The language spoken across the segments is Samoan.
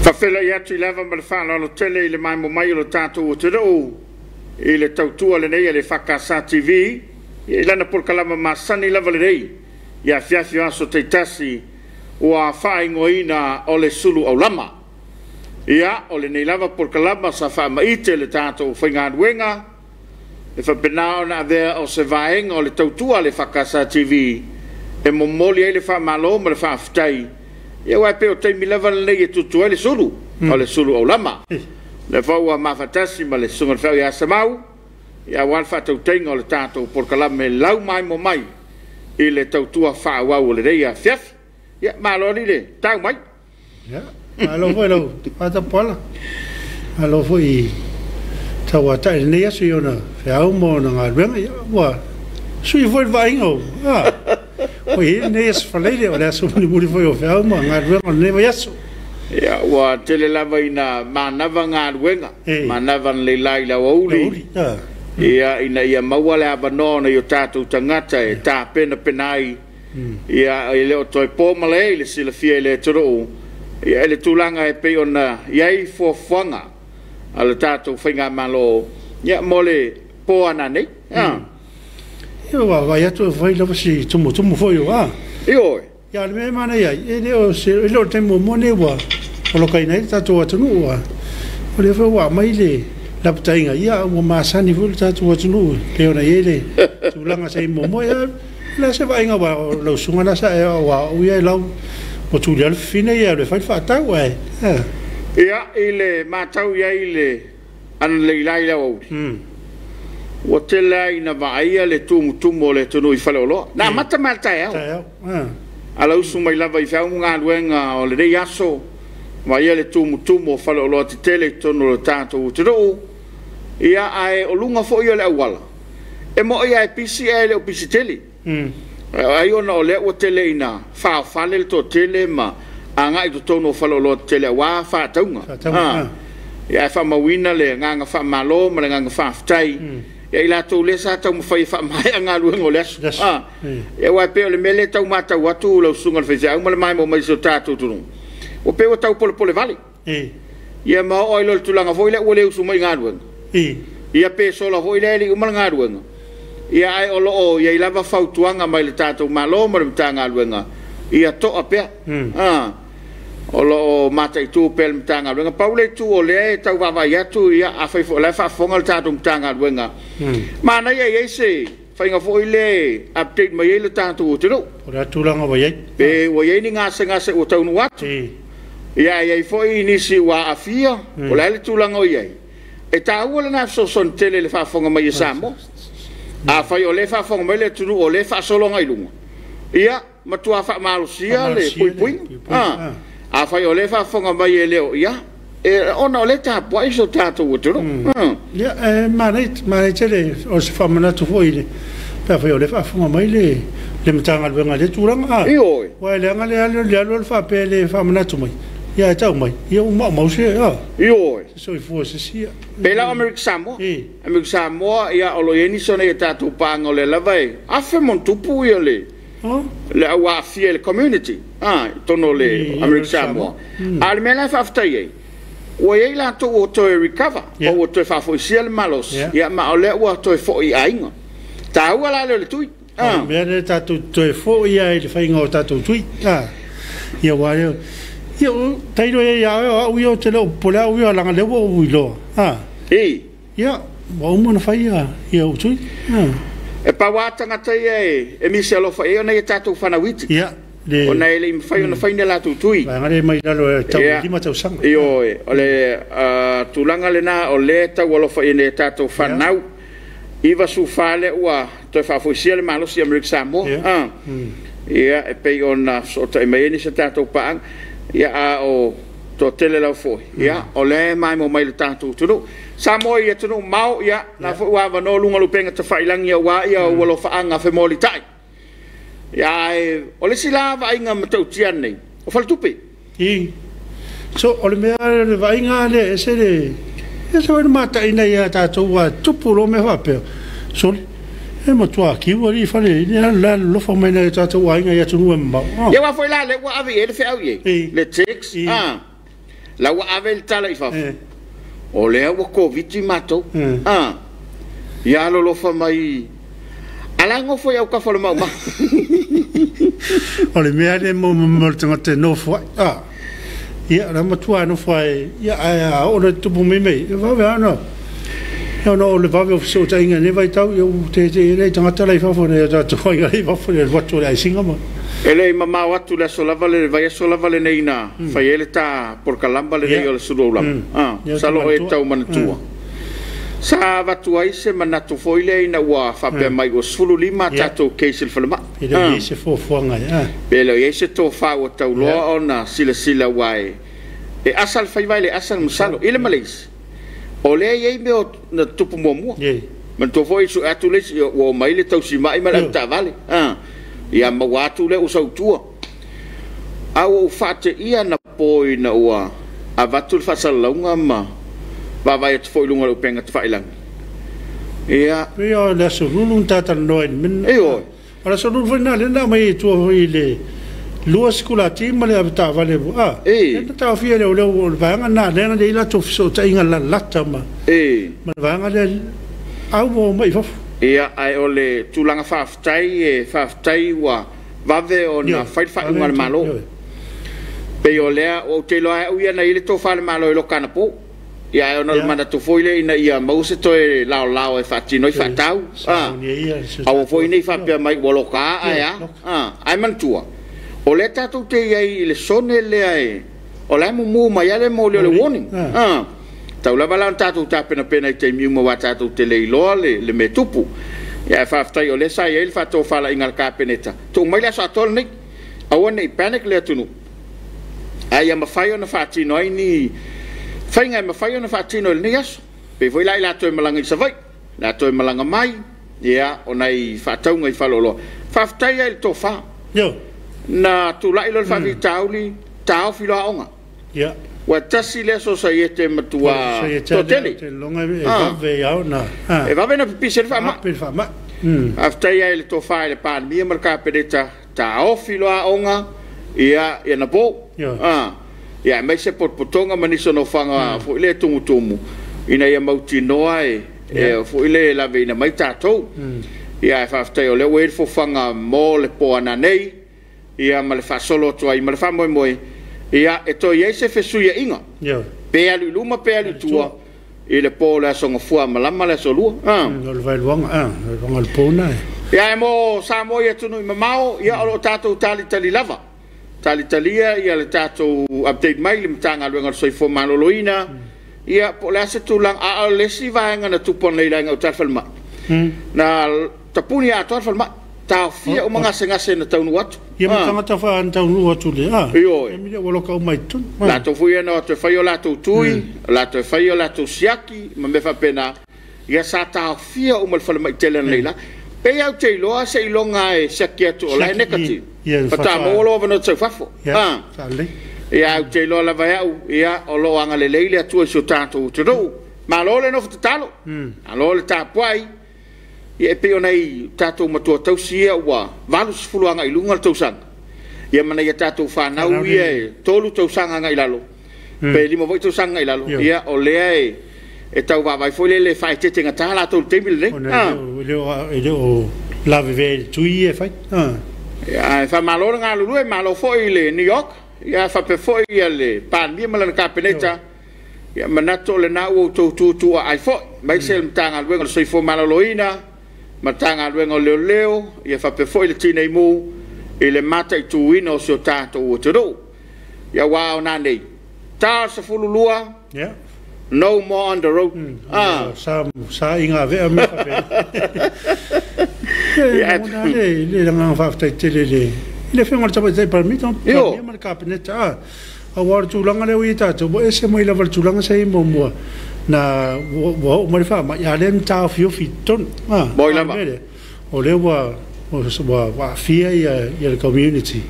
Faafeiloai atu i le ava ma le faaaloalo tele i le maemo mai o le tatou atunuu i le tautua lenei a le EFKS TV i lana polokalama masani lava lenei i afiafi o aso taitasi ua faaigoaina o le Sulu Aulama. Ia, o lenei lava polokalama sa faamaite le tatou faigaluega e faapena ona avea o se vaega o le tautua a le EFKS TV e momoli ai le faamalo ma le faafetai. Ia, aua e pei o taimi lava lenei e tutu ai le sulu, o le sulu aulama. Lea foi ua mafatasi ma le susuga i le feau ia Samau, ia aua le faatautaiga o le tatou polokalame laumaimo mai i le tautua faaauau o lenei afiafi. Ia, malo alii le tau mai. Ia, malo foi lau Fatapuala. Malo foi tauatai lenei aso i ona feau ma ona galuega. Ia, ua sui foi le vaaiga o ua i ai lenei aso Faraile, o le aso mulimuli foi o feau ma galuega o lenei vaiaso. Ia, ua tele lava ina manava galuega, manava lelei la i le aoauli, ia, ina ia maua le avanoa o nai o tatou tagata e tapenapena ai. Ia, e le o toe po malae i le silafia e le atunuu, ia, i le tulaga e pei ona i ai fuafuaga a le tatou faigamalo, ia, mo le po a nanei. Ia, ua vaai atu e fai lava si tumutumu foi o a. Ioe. Ia, o le mea e manaia ai, e le o le taimi muamua lenei ua polokaina ai le tatou atunuu. O lea foi ua aumai le lapataiga, ia ua masani foi le tatou atunuu pei ona i ai le tulaga sa i muamua. Ia, o le a se vaaiga aua o lau susuga la sa e aua au ia e lau ua tuli lava le fafine ia e fai le faatau ae. Ia, i le matau i ai le analei i le aoauli, ua tele ai ina vaaia le tumutumu o le atunuu i faleoloa. Na amata mai le taeao. Ala usu mai lava i feau ma galuega o lenei aso, vaaia le tumutumu o faleoloa tetele i totonu o le tatou atunuu. Ia, ae o luga foi o le auala, e moi ae pisi ae le o pisi tele. Ai ona o lea ua tele ina faofale le toatele ma agai i totonu o faleoloa tetele aua faatauga. Ia, ae faamauina le agaga faamalo ma le agaga faafetai ia i latou lea sa taumafai e faamaea galuega o le aso. Ia, aua e pei o le mea lea e tau matau atu lau susuga i le faifeau ma le maemo mai i si o tatou atunuu, ua pei ua tau polepole vale. Ia, ma oo ai loa i le tulaga foi lea ua le usu mai i galuega. Ia, pe sola foi lea e le i uma le galuega. Ia, ae o lo o i ai lava fautuaga mai le tatou Malo ma le Matagaluega, ia to'a pea. O lo o mataitu pea le Matagaluega. Pau le itu o lea e tau vaavaai atu, ia, afai foi o la e faafofoga le tatou Matagaluega, manaia i ai se faiga foi lea e update mai ai le tatou atunuu. O le tulaga ua i ai. Pe ua i ai ni gasegase ua taunuu atu. Ia, e i ai foi nisi ua aafia, o le a le tulaga o i ai. E taua lena fesoasoani tele i le faafofoga mai e Samoa. Afai o lea e faafofoga mai le atunuu o lea e faasolo agai i luga, ia, matua faamalosia le puipuiga. Afai o lea e faafofoga mai e le o, ia, ona o lea e tapuai so tatou atunuu. Ia, e manaia tele o se faamanatu foi le pe afai o lea e faafofoga mai le Matagaluega i lea tulaga. Ioe. Aua e leaga le alu alu faapea le faamanatu mai, ia e tau mai, ia ua maumau se Ioe. se soifua se sia. Pe la o Amerika Samoa. Amerika Samoa, ia, o lo o i ai nisi o nai a tatou paaga o lea lava e 1,000+ ia le le au aafia i le community i totonu o le Amerika Samoa. A o le mea la e faafetai ai, ua i ai latou ua toe recover, po ua toe faafoisia le malosi, ia, ma o lea ua toe foi i aiga. Taua la lea o le tui. O le mea lea tatou toe foi ai i le faiga o tatou tui. Ia, ua lea. Ia, tailo ia ia o au ia o te leo popole au ia leaga lea ua ou iloa. Ia, ua uma ona fai ia ou tui. E pau lava tagata ia e misi alofa i ai ona ia tatou fanauiti. Ia, ona e le i mafai ona fai ni a latou tui. Vaega lea mai lalo e tau 5 tausaga. Ioe, o le tulaga lena o lea e tau alofa i ai tatou fanau. 94 lea ua toe faafoisia le malosi i Amerika Samoa. Ia, e pei ona fesootai mai ai nisi o tatou paaga. Ia, a o toatele lau foi, ia, o lea e maemo mai le tatou atunuu. Samoa i atunuu mamao, ia, la foi ua avanoa luga o le upega tafailagi aua ia ua alofaaga femolitai. Ia, ae o le isi la vaaiga matautia nei, o faletupe. So, o le mea le vaaiga lea ese le Ia se ua mataina ia tatou ua tupu loa mea faapea. Sole, e matua kiu alii fale i le la alofa mai nai o tatou aiga i atunuu e mamao. Ia aua foi la lea ua ave i ai le feau i ai, le text, la ua ave le tala i fafo. O lea ua Koviti matou. Ia alolofa mai ala nofo i autafa o le maumau. O le mea lea mo le tagata e nofo ai. Ia, la matua nofo ai, ia ae a oo loa i tupu mai mai, e vave lava ona ona o le vave o fesootaiga i lenei vaitau, ia ua tete'e ai tagata la i fafo nei o tatou aiga la i fafo i le alu atu o le aisiga ma. E le i mamao atu le aso lava le vaiaso lava lenei na fai ai le ta polokalama lenei o le sulu aulama. Masalo e tau manatua. Sa avatu ai se manatu foi lea ina ua faapea mai ua 15 tatou case i le falemai. E le o i ai se fuafuaga. Pe le o i ai se tofa ua tauloa ona silasila ua e asa le faiva e le asa le masalo. I le ma le isi, o lea e i ai mea na tupu muamua. Manatua foi sue atu le isi ua omai le tausimai ma le avetaavale. Ia maua atu lea ua sautua. A ua ou faateia na po ina ua avatu le faasalalauga ma vaavaai atu foi i luga o le upega tafailagi. Ia. Pei o le aso Lulu na tatalanoa i le mea. Ioe. O le aso Lulu foi lena lea na aumai ai tua foi i le lua sikulati ma le avetaavale. Lea na taofia e leoleo o le vaega lena lea na i ai latou fesootaiga lalata ma ma le vaega lea au ua omai i fafo. Ia, ae o le tulaga faafetai, e faafetai ua vave ona fai le faaiuga a le Malo. Pei o lea, ou te iloa lava au ia na i ai le tofa a le Malo i loka anapo. Ia, ae ona o le manatu foi lea ina ia maua se toe laolao e faatino ai faatau. Aua foi ne i faapea mai ua loka ae a. Ae manatua, o lea tatou te i ai i le sone lea e, o la e mumu mai lava le moli o le warning. Tau lava la ona tatou tapenapena i taimi uma aua tatou te le iloa le mea tupu. Ia, ae faafetai o lea sa i ai le faatofalaiga a le Kapeneta. Tuu mai le aso atoa lenei. Aua ne i panic le atunuu. Ae ia mafai ona faatino ai ni faiga e mafai ona faatino i lenei aso. Pei foi la i latou e malaga i Savaii, latou e malaga mai, ia, o nai faatauga i faleoloa. Faafetai lava i le tofa. Na tulai loa le faafitauli, taofi loa aoga. Ua tasi lea sosaiete matua toatele. E vave na pipisi ai le faamai. Faafetai lava i le tofa i le Palemia ma le Kapeneta, taofi loa aoga, ia, ia na po. Ia, aemaise potopotoga ma nisi o nofoaga foi lea tumutumu, ina ia mautinoa e foi le laveina mai tatou. Ia, ae faafetai o lea ua i ai le fofoga mo le po ananei, ia ma le faasolo atu ai ma le faamoemoe, ia e toe i ai se fesuiaiga, pe alu i luma pe alu i tua, i le po o le aso Gafua malama le aso Lua. O le vaeluaga, o le po na. Ia, e mo Samoa i atunuu i mamao, ia o lo o tatou talitali lava. Talitalia ia le tatou update mai le Matagaluega o le Soifua Maloloina, ia po o le a se tulaga, a o le isi vaega na tupu ananei i le aiga o Talifalemai, na tapuni atoa le falemai, taofia uma gasegase na taunuu atu. Ia ma tagata na taunuu atu le, Ioe. E ua loka uma i totonu. Latou foi ia na o atu e fai o latou tui, latou e fai o latou siaki, ma mea faapena, ia sa taofia uma le falemai tele ananei la. Pei au te iloa se iloga e siaki atu o la e negative. Faatoa maua lou avanoa te sau fafo. Ia, au te iloa lava e au, ia, o lo o agalelei le Atua i si o tatou atunuu. Malo le nofo tatalo, malo le tapuai. Ia, e pei o nai tatou matua tausi ia ua 80 agai i luga le tausaga. Ia ma nai a tatou fanau ia e 3 tausaga agai i lalo, pe 5 foi tausaga agai i lalo, ia, o lea e tau vaavaai foi lele e faaeteete gata latou i le taimi lenei. E le o lavevea i le tui e fai. Ia, faamalo le galulue, malo foi i le New York, ia faapea foi ia le Palemia ma lana Kapeneta. Ia manatu o lena ua outou tutuaai foi, aemaise le Matagaluega o le Soifua Maloloina, Matagaluega o Leoleo, ia faapea foi le Tinei Mu i le mataituina o si o tatou atunuu. Ia aua o nanei, ta 12, no more on the road. Sa inga vea me faapea. Ia, le agaga faafetai tele le i le afioga i le Tamaitai Palemia ma le Kapeneta. Aua o le tulaga lea ua i ai tatou, ua ese mai lava le tulaga sa i ai muamua, na ua oo mai le faamai, a lea na taofiofi i totonu. Moi lava. O lea ua aafia ia le community.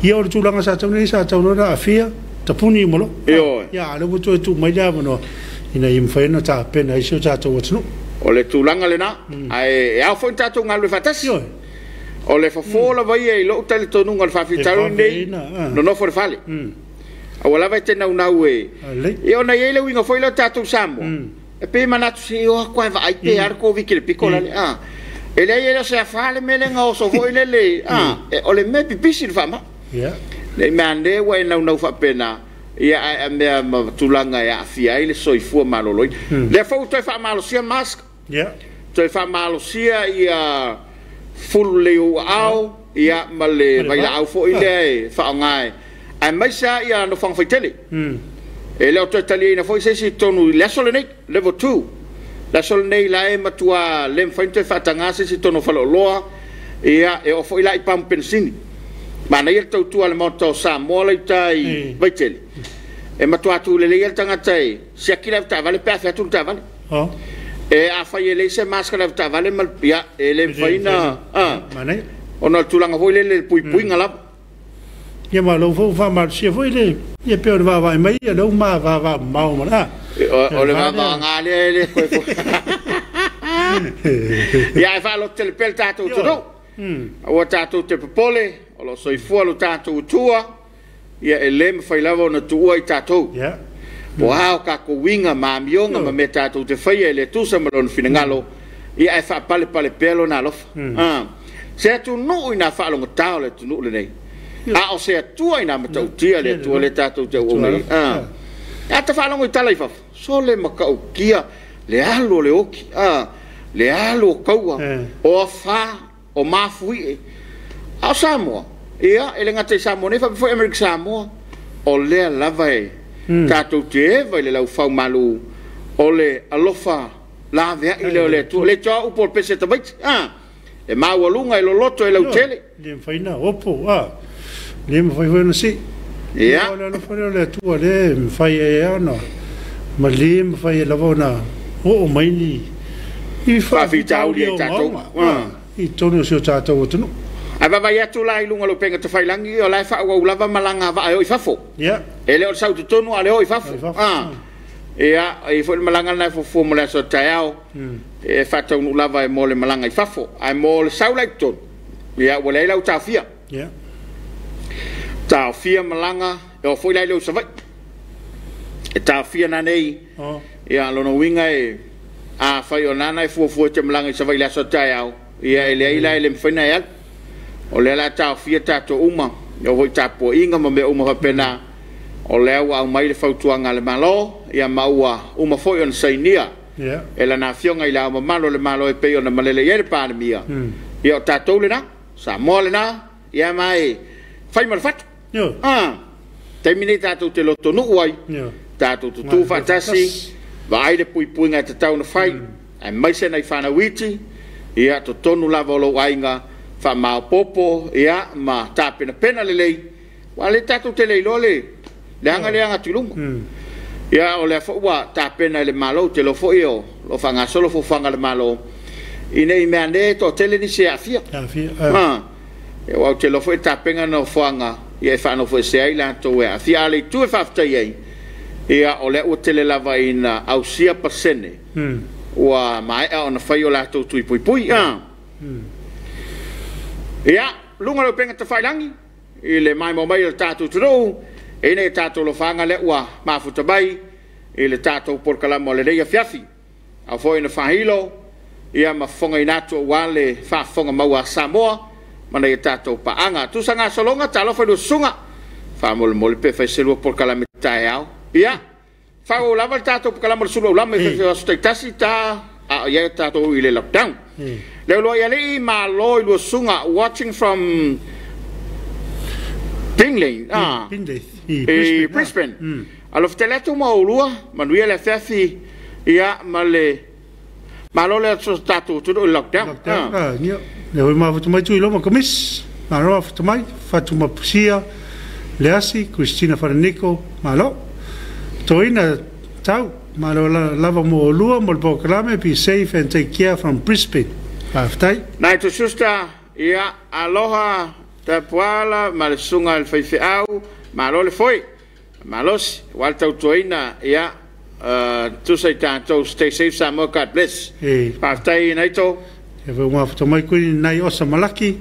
Ia o le tulaga sa tau nei, sa tau loa na aafia, tapuni uma loa. Ia, a lea ua toe tuu mai le avanoa, Ina ia mafai ona tapena ai si o tatou atunuu. O le tulaga lena, ae e ao foi ona tatou galulue faatasi. O le fofo lava ia i lou talitonuga o le faafitauli lenei, nonofo i le fale. Aua lava e te naunau e... Ia ona e i ai le uiga foi lea o tatou Samoa, e pei e manatu se i o atu lava e vaai pe a le Koviti i le pito lale. E leai e le o se afa le mea lea na oso foi lele, o le mea e pipisi le faamai. Ne i meaane ua e naunau faapena, ia ae mea ma tulaga e aafia ai le soifua maloloina. Lea foi ua toe faamalosia mask. Toe faamalosia ia fulu lelei o aao, ia ma le vailaau foi lea e faaaoga aemaise lava ia nofoaga faitele. E le o toe taliaina foi se isi i totonu i le aso lenei, level 2. Le aso lenei la e matua le mafai ona toe faataga se isi i totonu o faleoloa, ia e oo foi la i pamu penisini. Manaia le tautua a le Maota o Samoa la i uta i Vaitele. E matua tulelei lava le tagata e siaki le avetaavale pe a fai atu le taavale. E afai e leai se mask a le avetaavale ma ia e le mafai na ona o le tulaga foi lele le puipuiga lava. Ia ma lou foi faamalosia foi le ia pei o le vaavaai mai ia leu ma vaavaamamao ma le O le vaavaaga lea e le toe foi. Ia ae faalototele pea le tatou atunuu. Aua tatou te popole, o lo o soifua lo tatou Atua, ia e le mafai lava ona tuua i tatou. Po o a o tatou uiga ma amioga ma mea tatou te faia e le tusa ma lona finagalo, ia ae faapalepale pea lona alofa. Se atunuu ina faalogotā o le atunuu lenei, a o se Atua ina matautia le Atua lea tatou te auauna ai. A ta faalogo i tala i fafo, sole matautia le alu o le oti, le alu o taua, o afa, o mafuie. A o Samoa, ia, e le gata i Samoa nei, faapea foi Amerika Samoa, o lea lava e tatou te eva i le laufaumalu o le alofa laveai lea o le Atua. Le toa upu o le pese tamaiti, e maualuga, e loloto, e lautele. Le mafai na opo, le mafai foi ona sii. O le alofa lea o le Atua lea e mafai ai ona ma le mafai ai lava ona oo mai ni faafitauli ai tatou i totonu o si o tatou atunuu. Ae vaavaai atu la i luga o le upega tafailagi, o la e faaauau lava malaga a vaa e o i fafo. E le o le sau i totonu, a o le o i fafo. Ia, e i ai foi le malaga lena e fuafua mo le aso a taeao, e faataunuu lava e mo le malaga i fafo. Ae mo le sau la i totonu, ia, ua leai lau taofia. Taofia malaga, e oo foi la i le o i Savaii. E taofia nanei, ia, lona uiga e, afai o nana e fuafua e te malaga i Savaii i le aso a taeao, ia, e leai la e le mafai ona e alu. O lea la taofia tatou uma, e oo foi i tapuaiga ma mea uma faapena, o lea ua aumai le fautuaga a le Malo, ia ma ua uma foi ona sainia e lana afioga i le Ao Mamalu o le Malo e pei ona malele i ai le Palemia. Ia o tatou lena, Samoa lena, ia ma e fai ma le fatu. Taimi nei tatou te lotonuu ai, tatou tutu faatasi, vaai le puipuiga e tatau ona fai, aemaise nai fanau iti, ia totonu lava o lou aiga, faamaopoopo, ia ma tapenapena lelei, aua o lea tatou te le iloa le aga lea atu i luma. Ia o lea foi ua tapena e le Malo, ou te iloa foi o lo o faagasolo fuafuaga a le Malo, ina i meaane toatele nisi e aafia. Aua ou te iloa foi e tapena nofoaga ia e faanofoesea ai latou e aafia. A o le itu e faafetai ai, ia o lea ua tele lava ina ausia pasene ua maea ona fai o latou tui puipui. Ia, luga o le upega tafailagi i le maimoa mai o le tatou atunuu, e ina ia tatou alofaga lea ua mafuta mai i le tatou polokalama o lenei afiafi. Ao foi na faailo ia ma fofogaina atu aua le faafofoga maua a Samoa ma nai a tatou paaga. Tusa gasologa, talofa i lua susuga, faamolemole pe fai se lua polokalame taeao. Ia, faaauau lava le tatou polokalame o le sulu aulama i fefe o aso taitasi ta a o i ai tatou i le lockdown. Leuluai alii, malo i lua susuga, watching from Bingley, i Brisbane. Alofa tele atu ma oulua, manuia le afiafi, ia ma le malo le aso tatou atunuu i le lockdown. Ia, le hoi mafuta mai tui loma komis, malo afuta mai, Fatuma Pusia, Leasi, Christina Faraniko, malo. Toina tau, malo lava mo oulua, mo le polokalame, be safe and take care from Brisbane. Faafetai. Nai to sister, ia, aloha tapuala ma le susuga i le faifeau, malo le foi, malosi, aua le tautuaina, ia, Tusa i tatou, stay safe Samoa, God bless. Faafetai Naito. E foi mafuta mai kui nai osa malaki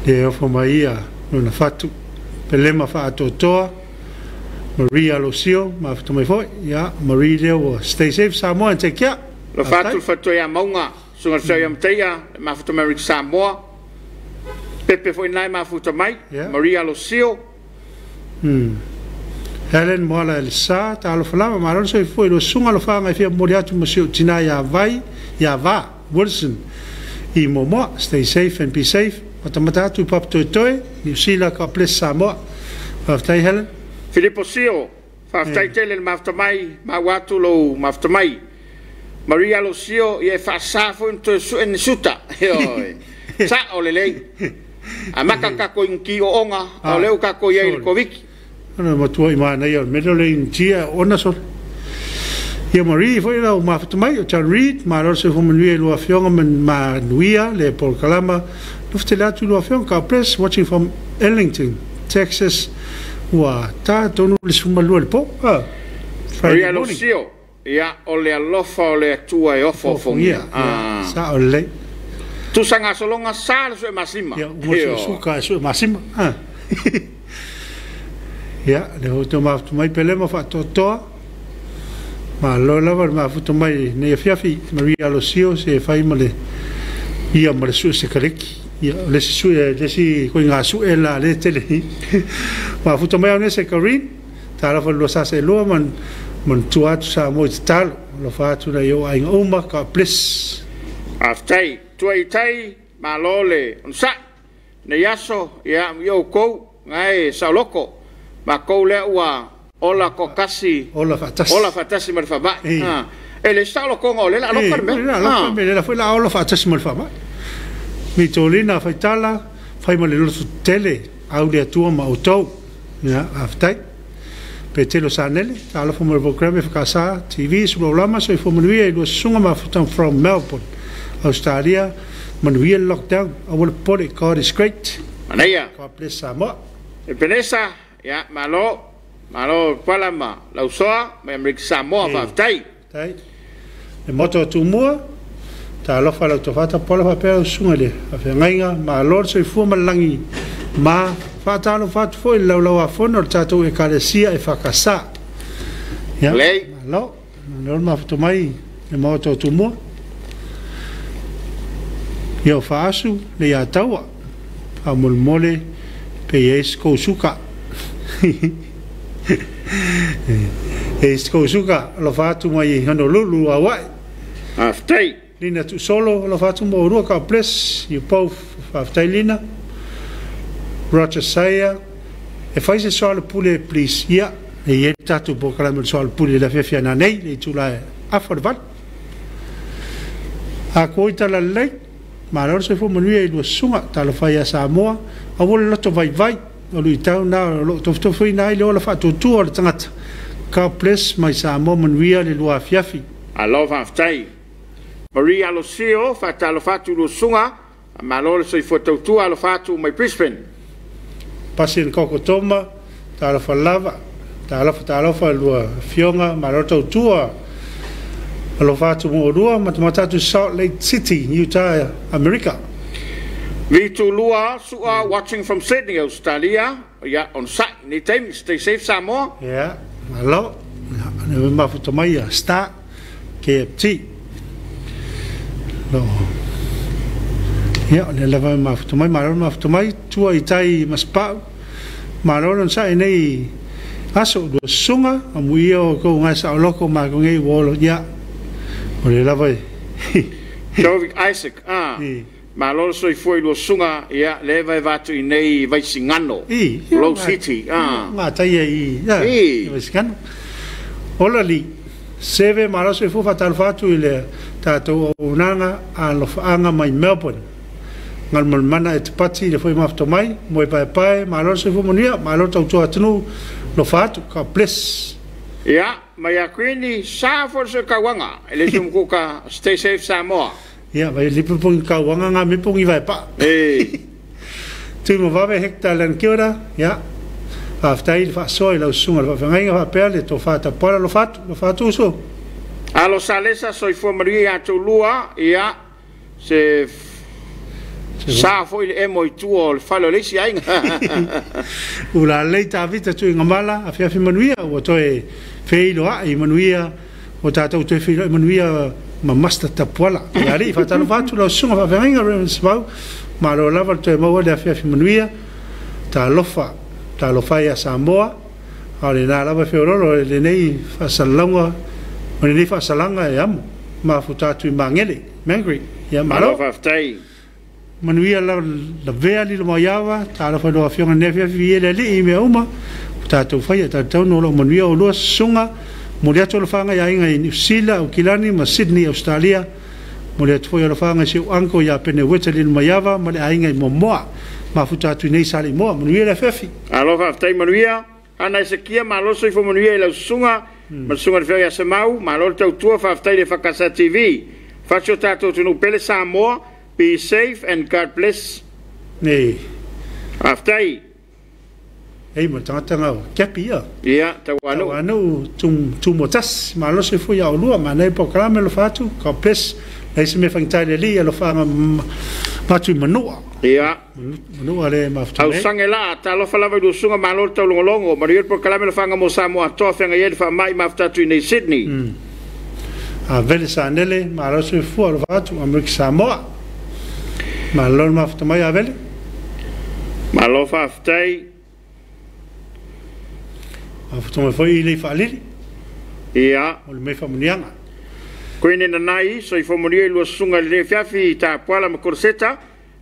le ofo mai ia lona fatu pelema faatoatoa Maria Losio mafuta mai foi ia Marie lea ua stay safe Samoa and take care. Lo fatu fatu ia maunga sunga sa ia mataia mafuta mai Samoa Pepe foi nai mafuta mai Maria Losio. Helen Moala Elisa talofa lava malo le soifua i lo susuga alofaga e fia momoli atu ma si ou tinā iā Vai iā Va Wilson i Moamoa. Stay safe and be safe. Matamata atu i Papatoetoe, Niu Sila. God bless Samoa. Faafetai Helen. Filipo Sio, faafetai tele le mafuta mai, maua atu lou mafuta mai. Maria Losio, ia e faasā foi ona toe sue ni suta. Ioe. Sa'o lelei. Amata tatou i ni tiooga, a o lea ua tatou i ai i le Koviti. Ona matua i manaia o le mea lea o le initia ona sole. Ia Marie foi lau mafuta mai o John Reid, malo le soifua manuia i lua afioga ma manuia le polokalama. Nofo tele atu i lua afioga. God bless watching from Ellington, Texas. Ua ta tonu le 12 i le po. Ah, Friday Maria morning. Losio, ia o le alofa o le Atua e ofoofogia. Ofofogia. Sao lelei. Tusa gasologa sa le sue masima. Ia, uma sue suka e sue masima. Ah. Ia, le ho te mafuta mai pele ma faatoatoa. Malo lava le mafuta mai nei afiafi Maria Alosio se fai ma le ia ma le sue sekareki. Ia, o le isi sue, le isi koiga sue la le tele. Mafuta mai au nei se Karin. Talofa le lua sasa e lua man manatua atu Samoa i tatalo. Alofa atu nai ou aiga uma. God bless. Faafetai. Tua i tai, malo le onosai. Nei aso, ia, i outou, na e saoloko. Matou lea ua ola toatasi. Ola faatasi. Ola faatasi ma le faamai. E le saolotoga o lea o le a loka le mea. O lea o le a loka le mea, lea foi o le a ola faatasi ma le faamai. Mitolina Faitala, fai ma le loto tetele, au le Atua ma outou. Ia, faafetai. Petelo Sanele, talofa mo le programe Whakaasa TV, Sulaulama, soifua manuia i lua susuga mafuta from Melbourne, Australia, manuia le lockdown, aua le popole, God is great. Manaia. God bless Samoa. Epenesa, ia, malo, malo pala ma lausoa mai Amerika Samoa, faafetai. Faafetai. Le moto o Tumua, talofa lau tofata pola faapea lau susuga i le faafeagaiga, malo le soifua ma le lagi ma faatalofa atu foi i le laulauafono o le tatou Ekalesia e FKS. Ia, Lelei. malo, malo le mafuta mai le maota o Tumua. Ia o Faasu le ia taua, faamolemole pe i ai se kou suka. E se kou suka, alofa atu mai Honolulu, Hawaii. Faafetai. Lina Tuusolo, alofa atu mo oulua, God bless you both. Faafetai Lina. Roger Saia, e fai se soalepule please. Ia, e i ai le tatou polokalame o le soalepule i le afiafi a nanei, le itula e afa o le 8. A ko i tala lelei, malo le soifua manuia i lua susuga, talofa ia Samoa, aua le loto vaivai, o luitau na o lo o tofutofuina ai le ola faatuatua o le tagata. God bless my Samoa manuia le lua afiafi. Malo faafetai. Marie Alosio, faatalofa atu i lua susuga, faamalo le soifua tautua, alofa atu mai Brisbane. Pasi le koko toma, talofa lava, talofa talofa i lua afioga, malo le tautua, alofa atu mo oulua, matamata atu i Salt Lake City, Utah, Amerika. Vitulua Sua watching from Sydney, Australia, ia onosai nei taimi, stay safe Samoa. Ia, malo, lea ua mafuta mai ia Star KFT. Lo, ia, o lea lava e mafuta mai, malo le mafuta mai, tua i tai ma Sipa'u, malo le onosai nei aso, lua susuga, amuia o kou gae saoloko ma ko ngei ua olo, ia, o lea lava e. Jovic Isaac, ah, malo le soifua i lua susuga, ia, lea e vaevae atu i nei Vaisigano, Rose City, ah. Gataia i, ia, i Vaisigano. Ola li, seve malo soifua faatalofa atu i le tatou auaunaga alofaaga mai Melbourne. Galumalemana e te pati i le foi mafuta mai, moe paepae, malo le soifua manuia, malo le tautua atunuu, alofa atu, God bless. Ia, mai ia Queenie, sa foi le soikauaga, e le tumukuka, stay safe Samoa. Ia, vai lipu pongi kauaga nga me pongi vae paa. E. Tui ma vave Hector Lankiora, ia, Faafetai i le faasoa i lau susuga i le faafeagaiga faapea le tofa tapuala alofa atu, alofa atu uso. Alo Salesa, soifua manuia ia te oulua, ia se sa foi le emo i tua o le fale o le isi aiga. Ua lalelei Tavita Tuigamala, afiafi manuia, ua toe feiloai manuia, ua tatou toe feiloai manuia ma Master Tapuala. Ia alii, faatalofa atu lau susuga faafeagaiga Reverend Savau, malo lava le toe maua le afiafi manuia, talofa, talofa ia Samoa, a o lena lava e feololo lenei faasalalauga ma lenei faasalaga e amo mafuta atu i Magele, Mangere. Ia Malo malo. Faafetai. Manuia la lavea lilo mai ava, talofa i lau afioga i lenei afiafi i le alii i mea uma ua tatou faia, talitonu o loo manuia oulua susuga. Momoli atu alofaga i aiga i Niu Sila, Aukilani ma Sydney, Australia. Momoli atu foi alofaga i si ou uncle ia Pene Weta lilo mai ava ma le aiga i Moamoa, mafuta atu i nei Saleimoa. Manuia le afiafi. Alo faafetai manuia. Ana Esekia, malo soifua manuia i lau susuga ma le susuga i le feau ia Semau, malo le tautua, faafetai i le EFKS TV. Fasi o tatou atunuu pele Samoa, be safe and God bless. Nei. Faafetai. Ei ma le tagata gau Kepi ia. Ia, tauanuu. Tauanuu tumotasi, malo soifua ia oulua, manaia le polokalame alofa atu, God bless. Leai se mea faigata i le alii, alofaaga matu i manua. Manua le mafuta nei. Ausage laa, talofa lava i lua susuga, malo le taulogologo, manuia le polokalame alofaga mo Samoa atoa feagai ai le faamai mafuta atu i nei Sydney. A Vele Sanele, malo soifua alofa atu, Amerika Samoa. Malo le mafuta mai a Vele. Malo faafetai. Mafuta mai foi i lei faalili. O le mea faamuniaga. Koine nanai, soifua manuia i lua susuga i lenei afiafi i Tapuala ma Koroseta.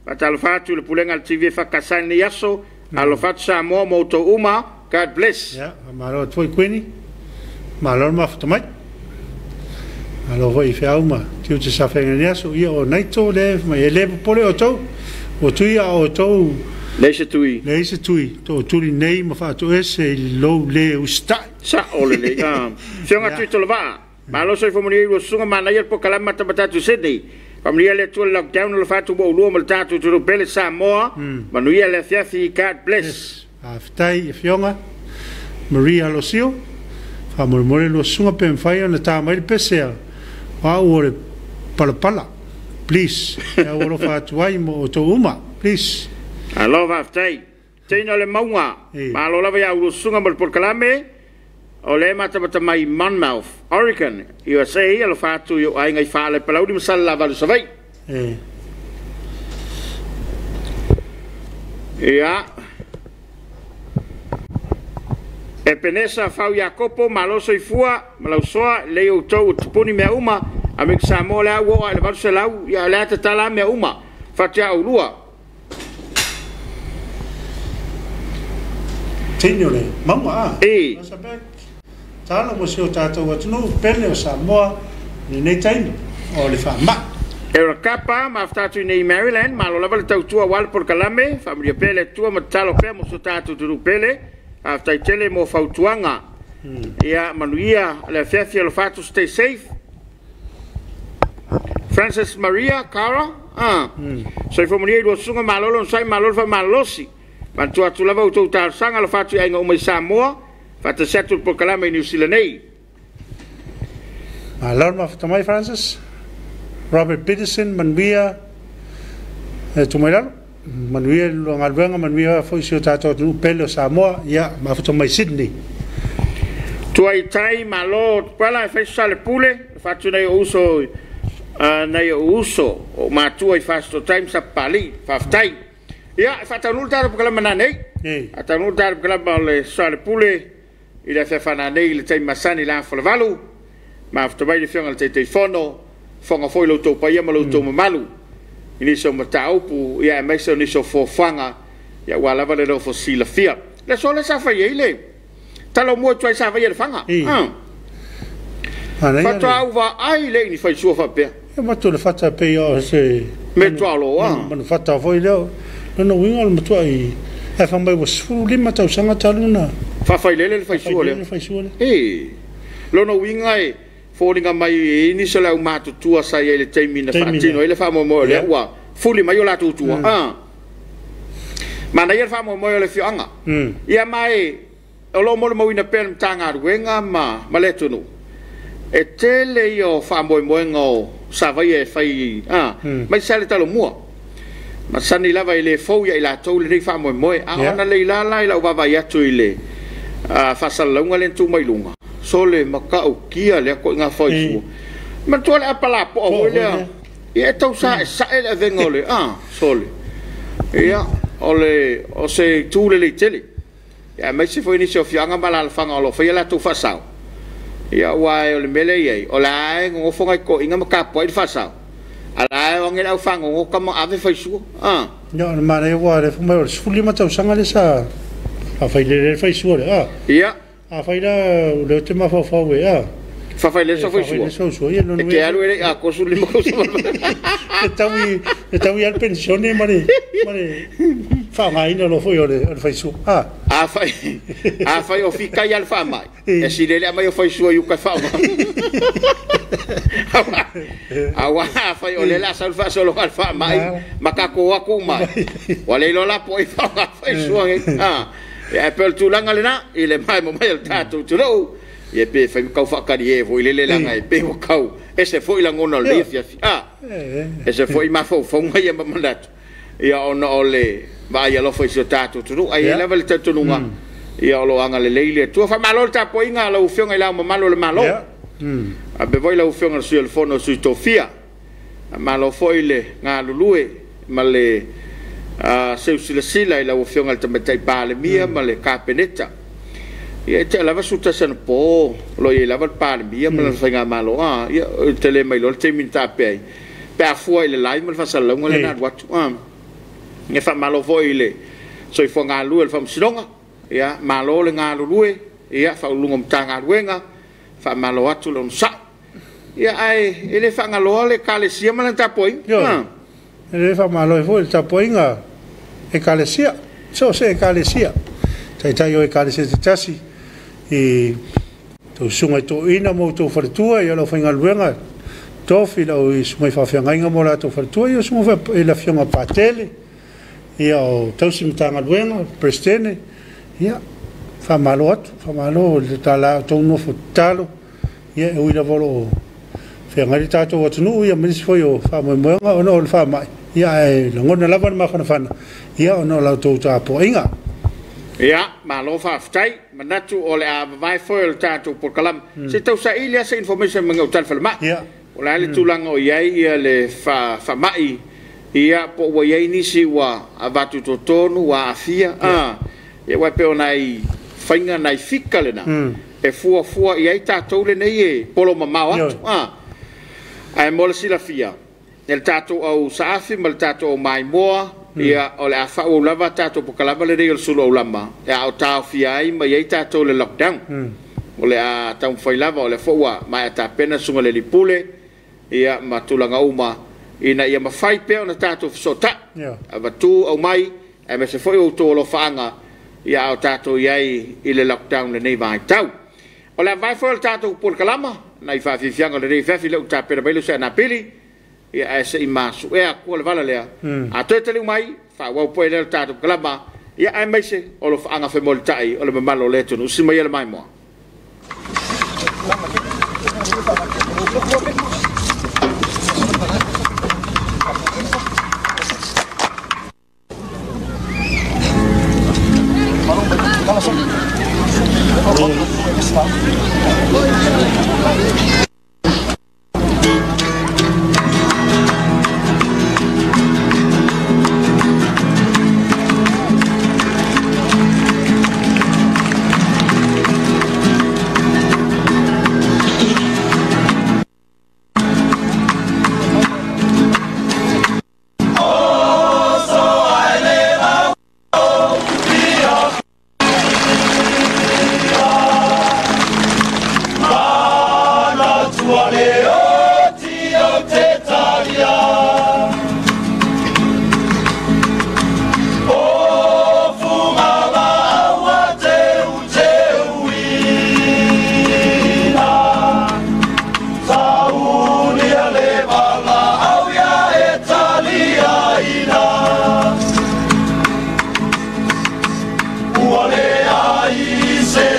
Faatalofa atu i le pulega a le TV EFKS i lenei aso. Alofa atu Samoa ma outou uma. God bless. Ia, faamalo atu foi Kuini. Malo le mafuta mai. Malo foi i feau ma tiute sa feagai i lenei aso. Ia o Naito lea mai e le popole outou. Ua tui a outou. Leai se tui. Leai se tui. Tootuli nei ma faatoese i lou le usitai. Sao lelei. Afioga Tuitolovaa, malo soifua manuia i lua susuga, manaia le polokalame matamata atu i Sydney. Faamanuia le Atua i le lockdown alofa atu ua oulua ma le tatou atunuu pele Samoa. Manuia le afiafi. God bless. Yes. Faafetai i afioga Maria Alosio. Faamolemole lua susuga pe mafai ona ta mai le pese a o au o le palapala. Please. E au alofa atu ai mo outou uma. Please. Alo faafetai. Teina o le mauga. Malo lava ia oulua susuga mo le polokalame. O lea e matamata mai i Monmouth, Oregon, USA, alofa atu i ou aiga i Faale, Palauli ma Salelavalu, Savaii. Ia. Epenesa Fau Iakopo, malo soifua ma lausoa, lelei outou ua tapuni mea uma, Amerika Samoa o lea ua oo lava i le 800, ia o lea tatala lava mea uma, fatu ia oulua. Teine o le mauga a. Elizabeth, talo mo si o tatou atunuu pele o Samoa i lenei taimi o le faamai. Eracapa, mafuta atu i nei i Maryland, malo lava le tautua aua le polokalame, faamanuia pea le Atua ma tatalo pea mo so tatou atunuu pele, faafetai tele mo fautuaga. Ia manuia le afiafi alofa atu, stay safe. Francis Maria Cara, soifua manuia i lua susuga, malo le onosai, malo le faamalolosi. Manatua atu lava outou talosaga alofa atu i aiga uma i Samoa, faatasi atu le polokalame i Niu Sila nei. Malo le mafuta mai Francis. Robert Peterson, manuia e tuu mai lalo. Manuia le galuega, manuia foi si o tatou atunuu pele o Samoa, ia mafuta mai Sydney. Tuaitai, malo Tupuela e fai sa le pule, alofa atu nai ou uso nai ou uso o matua i Fasitotai ma Sapapalii, faafetai. Ia, e faataunuu le tatou polokalame nanei. Faataunuu le tatou polokalame o le Soa le Pule i le afiafi nanei i le taimi masani i le afa o le 8. Mafuta mai le afioga i le Taitaifono, fofoga foi lo outou paia ma lo outou mamalu i nisi o mataupu, ia aemaise o nisi o fuafuaga, ia aua lava le nofo silafia. Le aso lea sa fai ai le Talomua i tuai sa faia i Lefaga. Manaia le. Faatoa ou vaai lea i ni faisua faapea. E avatu le fata pei o se Mea tuaoloa. manufata foi lea. Lona uiga o le matuai ae fai mai ua 15 tausaga talu ona Faafailele le faisua faafailele lea. le faisua lea. E. Lona uiga e foliga mai e i ai nisi o le aumatutua sa i ai i le taimi na Taimi faatino lea. ai le faamoemoe o lea ua fuli mai o latou tua. Manaia le faamoemoe o le afioaga. Ia ma e o lo o molimauina pea le Matagaluega ma le atunuu, e tele ia o faamoemoega o savaia e fai mai sa le talomua. Masani lava i le fou ia i latou lenei faamoemoe. A ona le ilala i lau vaavaai atu i le faasalalauga lea na tuu mai luga, sole matautia lea toaiga faisua. Manatua le apa lapoa foi lea. Ia e tau saesae le avega o le sole. Ia, o se itu lelei tele. Ia aemaise foi nisi o afioaga ma alaalafaga o lo o faia latou faasao. Ia aua o le mea lea e i ai, o la e nonofo nai toeaiina ma tapuai le faasao. A la e o ane le aufagogota ma ave faisua. Ia, o le manaia ua le fai mai o le 15 tausaga le sa faafailele le faisua lea. Ia. Afai la o lea te mafaufau e Faafailele sa faisua. Faafai le E te alu e le i atoa 15 tausaga. E taui lava le penisione ma le faaaogaina loa foi o le faisua. Afai o fikai lava le faamai, e sili le aumai o faisua i uka e faaaoga. Aua afai o lea o le a sau le faasologa a le faamai ma tatou o atu uma ai, ua le iloa la po o ai e faaaoga faisua nei. Ia, e pei o le tulaga lena i le maemo mai o le tatou atunuu. Ia pe fai ma tau faatalie foi lele leaga e pei ua tau ese foi lagona o lenei afiafi. Ese foi mafaufauga ia ma manatu. Ia ona o le vaai alofa i si o tatou atunuu. Ae i ai lava le talitonuga, ia o lo o agalelei le Atua. Faamalo le tapuaiga a lau Afioga i Le Ao Mamalu o le Malo. Faapea foi lau Afioga i le Sui o le Fono a Sui Tofia. Faamalo foi le galulue ma le seusilasila i lau Afioga i le Tamaitai Palemia ma le Kapeneta. Ia e tea lava 11 anapo o lo o i ai lava le Palemia ma lana faigamalo. Ia ou te le mailoa le taimi na taape ai pe a fua i le live ma le faasalalauga lea na alu atu. Ia faamalo foi i le soifua galulue o le Faamasinoga. Ia malo le galulue, ia Faauluuluga o Matagaluega, faamalo atu le onosai. Ia ae e le faagaloa le Ekalesia ma lana tapuaiga. E le faamalo ai foi le tapuaiga Ekalesia, so o se Ekalesia, taitai o Ekalesia tetasi i tou susuga i toeaiina ma outou faletua, ia lau faigaluega tofi lau susuga i faafeagaiga mo latou faletua, ia susuga foi i le Afioga Patele, ia o tausi Matagaluega, Peresetene, ia faamalo atu, faamalo i le tala outou nofo tatalo, ia e ui lava o lo o feagai le tatou atunuu, ia ma nisi foi o faamoemoega ona o le faamai, ia ae lagona lava le mafanafana, ia ona o la outou tapuaiga. Ia, malo faafetai. Manatu o le a vavae foi o le tatou polokalame. Se i tau saili lava se information mai gauta i le falemai. O le a le tulaga o i ai ia le faamai, ia po ua i ai nisi ua avatu i totonu, ua aafia. Ia aua e pei o nai faiga, nai fika lena, e fuafua i ai tatou lenei e polo mamao atu. Ae mo le silafia, e le tatou au saafi ma le tatou au maimoa, ia o le a faaauau lava tatou polokalame lenei o le sulu aulama, e a o taofia ai ma i ai tatou le lockdown. O le a taumafai lava, o lea foi ua maea tapena le susuga i le alii pule, ia ma tulaga uma, ina ia mafai pea ona tatou fesootai. Avatu aumai, aemaise foi o outou alofaaga, ia a o tatou i ai i le lockdown lenei vaitau. O le a vavae foi o le tatou polokalama, nai faafiafiaga o lenei afiafi lea ua tapena mai le uso ia Napili, ia ae se i masuea atua le vala lea. A toe taliu mai, faaauau pea lea o le tatou polokalama, ia aemaise o alofaaga femolitai o le mamalu o le atunuu. Sima ia le maimoa. Ua le ai se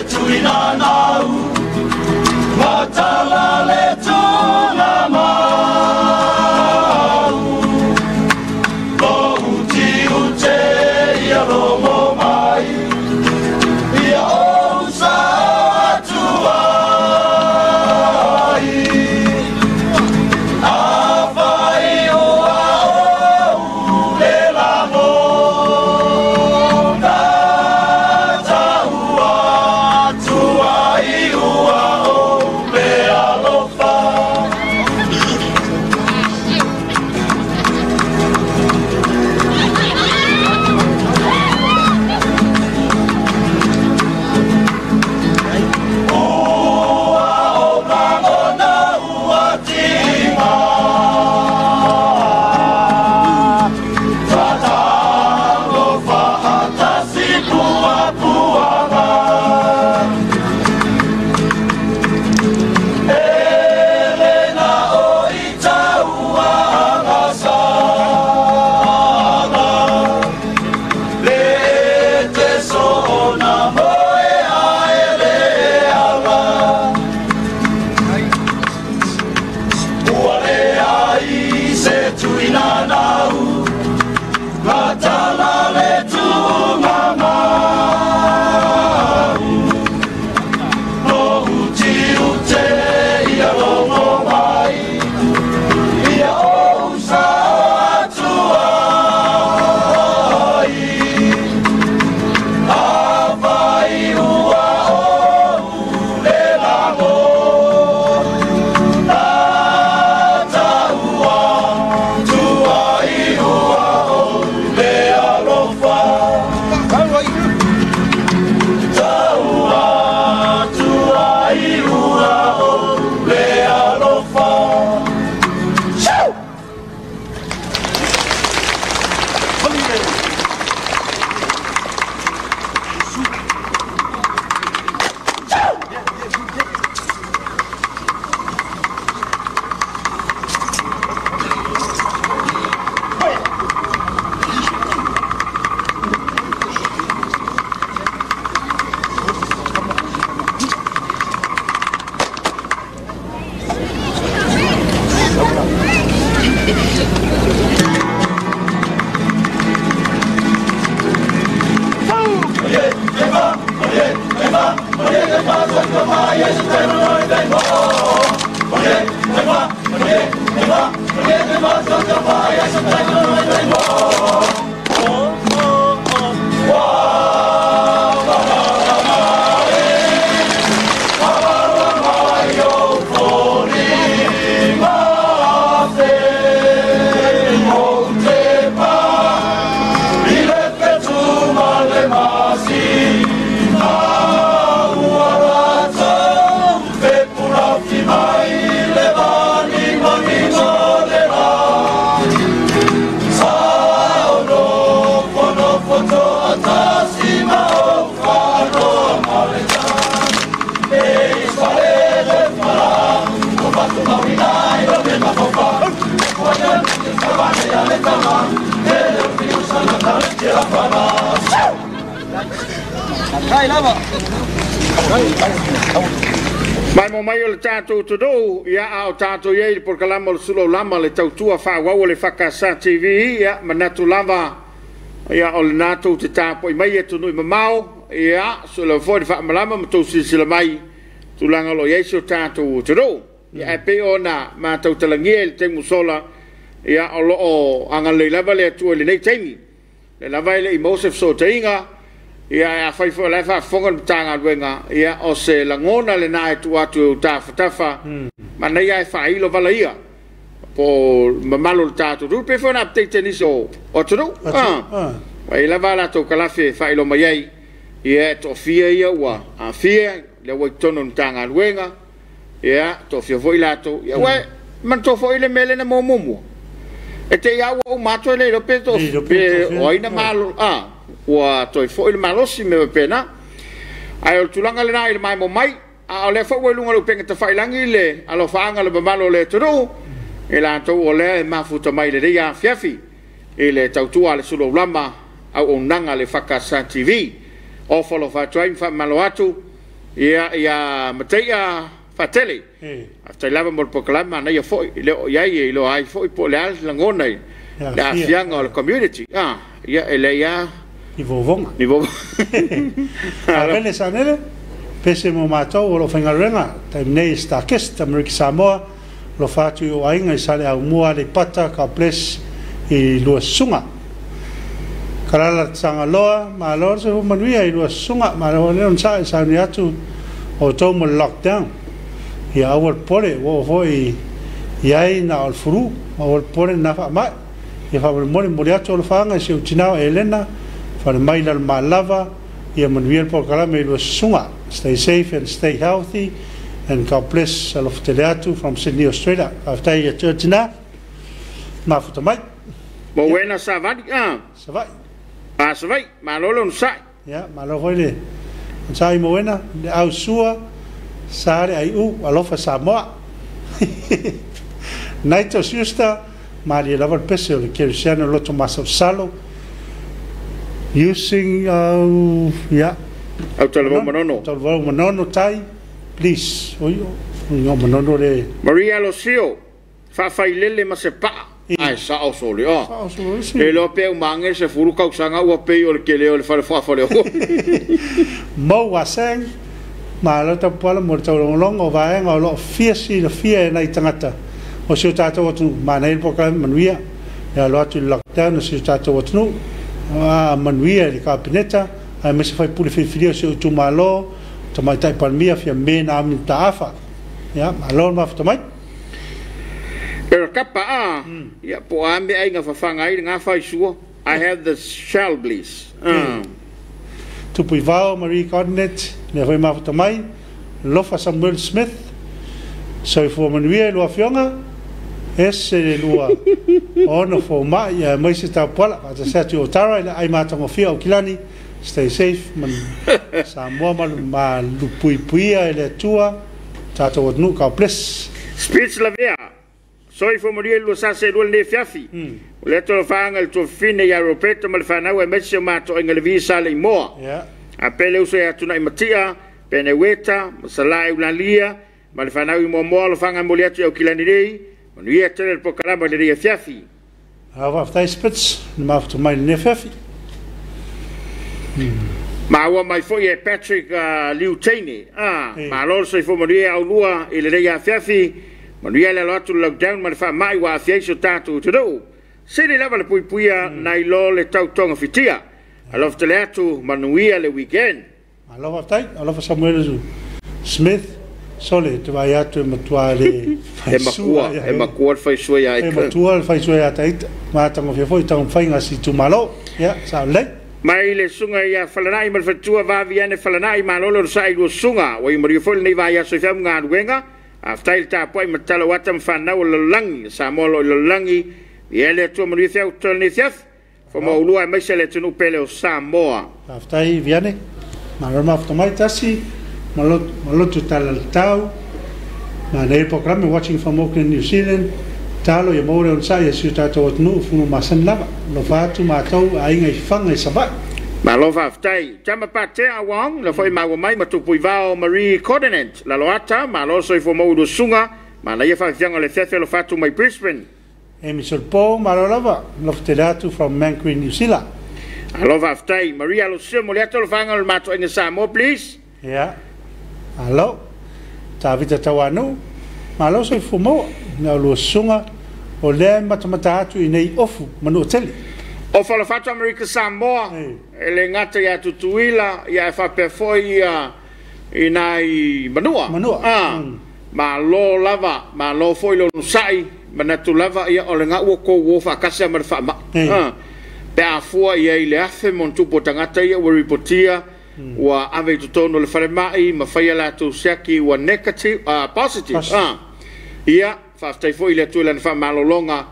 Mai mo mai o le tātou atunuu, ia a o tātou i ai le polokalama o le Sulu Aulama le tautua faaauau a le EFKS TV, ia manatu lava ia o lena tou te tapuai mai i atunuu e mamao, ia sulu foi le faamalama ma tou silasila mai tulaga o lo o i ai si o tātou atunuu. Ia ae pei ona matou talagia i le taimi ua sola, ia o lo o agalelei lava le Atua i lenei taimi. Lea lava e le i maua se fesootaiga, ia ae afai foi o la e faafofoga le Matagaluega, ia o se lagona lena e tuu atu i ou tafatafa, manaia ae faailo vala ia po o le mamalu o le tatou atunuu, pei foi ona update e nisi o atunuu. Ua i ai lava a latou kalafi e faailoa mai ai, ia e toafia ia ua aafia, lea ua i totonu o le Matagaluega, ia toafia foi latou. Ia ua manatua foi le mea lea na maua muamua. E te i lava ua uma atu e le iloa pe pe o ai na malo, ua toe foi le malosi mea faapena. Ae o le tulaga lena i le maemo mai, a o lea foi ua i luga o le upega tafailagi le alofaaga o le mamalu o le atunuu, i latou o lea e mafuta mai i lenei afiafi i le tautua a le Sulu Aulama auaunaga a le EFKS TV. Ofo alofa atu ai ma faamalo atu ia ia Mataia Faatele. Faafetai lava mo le polokalame manaia foi, e le o i ai e iloa ai foi po o le a le lagona i le aafiaga o le community. Ia e leai lava ni vovoga. Ni vovoga. Avele Sanele, pese mo matou o lo o faigaluega taimi nei i Starkist, Amerika Samoa, alofa atu i ou aiga i Saleaaumua, Aleipata, God bless i lua susuga. Kalala Tagaloa, malo le soifua manuia i lua susuga, malo le onosai sauni atu outou mo le lockdown. Ia aua le popole, ua oo foi i ai na o le fulu, aua le popole na faamai. Ia faamolemole momoli atu alofaaga i si ou tina o Elena, fale mai Lalomalava, ia manuia le polokalame i lua susuga. Stay safe and stay healthy and God bless. Alofa tele atu from Sydney, Australia. Faafetai ia te oe tina, mafuta mai. Mauena Savali, a. Savaii. A, Savaii. Malo le onosai. Ia, malo foi le onosai Mauena, le au sua, sa le aiu, alofa Samoa. Naito Schuster, malie lava le pese o le kerisiano loto masalosalo. Using au, ia. Au talavou manono. Talavou manono tai, please. Oi, oi, manono le. Maria Losio, faafailele ma se paa, ae sao sole. Sao sole isi. E iloa pe uma age le 10 tausaga ua pei o le tele o le fale faafa o le oho. Mo Waseng, malo tapuala mo le taulogologo o vaega o lo o fia silafia e nai tagata o si o tatou atunuu. Manaia le polokalame manuia le alo atu i le lockdown o si o tatou atunuu. A manuia i le Kapeneta aemaise faipule filifilia o si ou itumalo, Tamaitai Palemia Fiame Naomi Mataafa. Ia, malo le mafuta mai. Pero kapa a, ia po o a meaai na fafaga ai le gafa i sua, I have the shell please. Tupu i Vao, Marie Godnet, lea foi mafuta mai, Lofa Samuel Smith, soifua manuia i lua afioga, ese le lua ono fomai aemaise tapuala, faatasi atu i Otara i le ai matagofie o Aukilani, stay safe ma Samoa malupuipuia e le Atua tatou atunuu, God bless. Speech Lavea, Soifua manuia i le 2022 lenei afiafi. O lea tolofaga i le tuafafine ia Roberta ma le fanau aemaise si o matou aiga Levi sa le imoa. A pele uso ia Tuna'i Matia, Pene Ueta, ma Salā Eulalia ma le fanau i Moamoa alofaga e momoli atu i Aukilani nei. Manuia tele le polokalama i lenei afiafi. Ao faafetai Spitz na mafuta mai lenei afiafi. Maua mai foi e Patrick Liu Teine. Malo le soifua manuia ia oulua i lenei afiafi. Manuia le alo atu le lockdown ma le faamai ua aafia ai si o tatou atunuu. Sili lava le puipuia nai lo le tau togafitia. Alofa tele atu, manuia le weekend. Malo faafetai. Alofa Samuel Smith. Sole, te vaai atu e matua le E makua, e makua le faisua ia E ita. matua le faisua ia ita. Matagofie foi taumafaiga a si itumalo. Ia, sao lelei. Mai le susuga ia Falanai ma le faletua Vaviane Falanai, malo le onosai i lua susuga. Ua iumanuia foi lenei vaiaso i feau ma galuega. Faafetai le tapuai ma tatalo ata ma fanau o le lalolagi. Samoa o lo o i le lalolagi. Ia le Atua manuia feau totoe o lenei afiafi. Famaulua aemaise le atunuu pele o Samoa. Faafetai Viane. Malo le mafuta mai tasi. Maloto talalatau. Ma nei programe watching from Auckland, New Zealand. Talo ia maua le onosai e si o tatou atunuu funu masani lava. Alofa atu matou aiga i Faga i Savaii. Malo faafetai. Tama Patea Wong, la foi maua mai ma tupui vao Marie Coordinate. Lalo ata, malo soifua maua i lua susuga. Manaia faafiafiaga o le afiafi alofa atu mai Brisbane. Amy Solpo, malo lava. Alofa tele atu from Mancree, New Zealand. Alo faafetai. Maria Alosio, momoli atu alofaga o le matou aiga Samoa, please. Ia. Alo. Tavita Tauanuu, malo soifua maua. Na o lua susuga o lea e matamata atu i nei ofu Manuatele. Ofa alofa atu Amerika Samoa, e le gata ia Tutuila, ia e faapea foi ia i nai Manua. Manua. Malo lava, malo foi le onosai, manatu lava ia o le gau o kou o faakasi ma le faamai. Pe a fua ia i le 1,000+ o tagata ia ua ripotia, ua ave i totonu o le falemai, ma faia latou siaki ua negative, positive. Ia, faafetai foi i le Atua i lana faamalologa,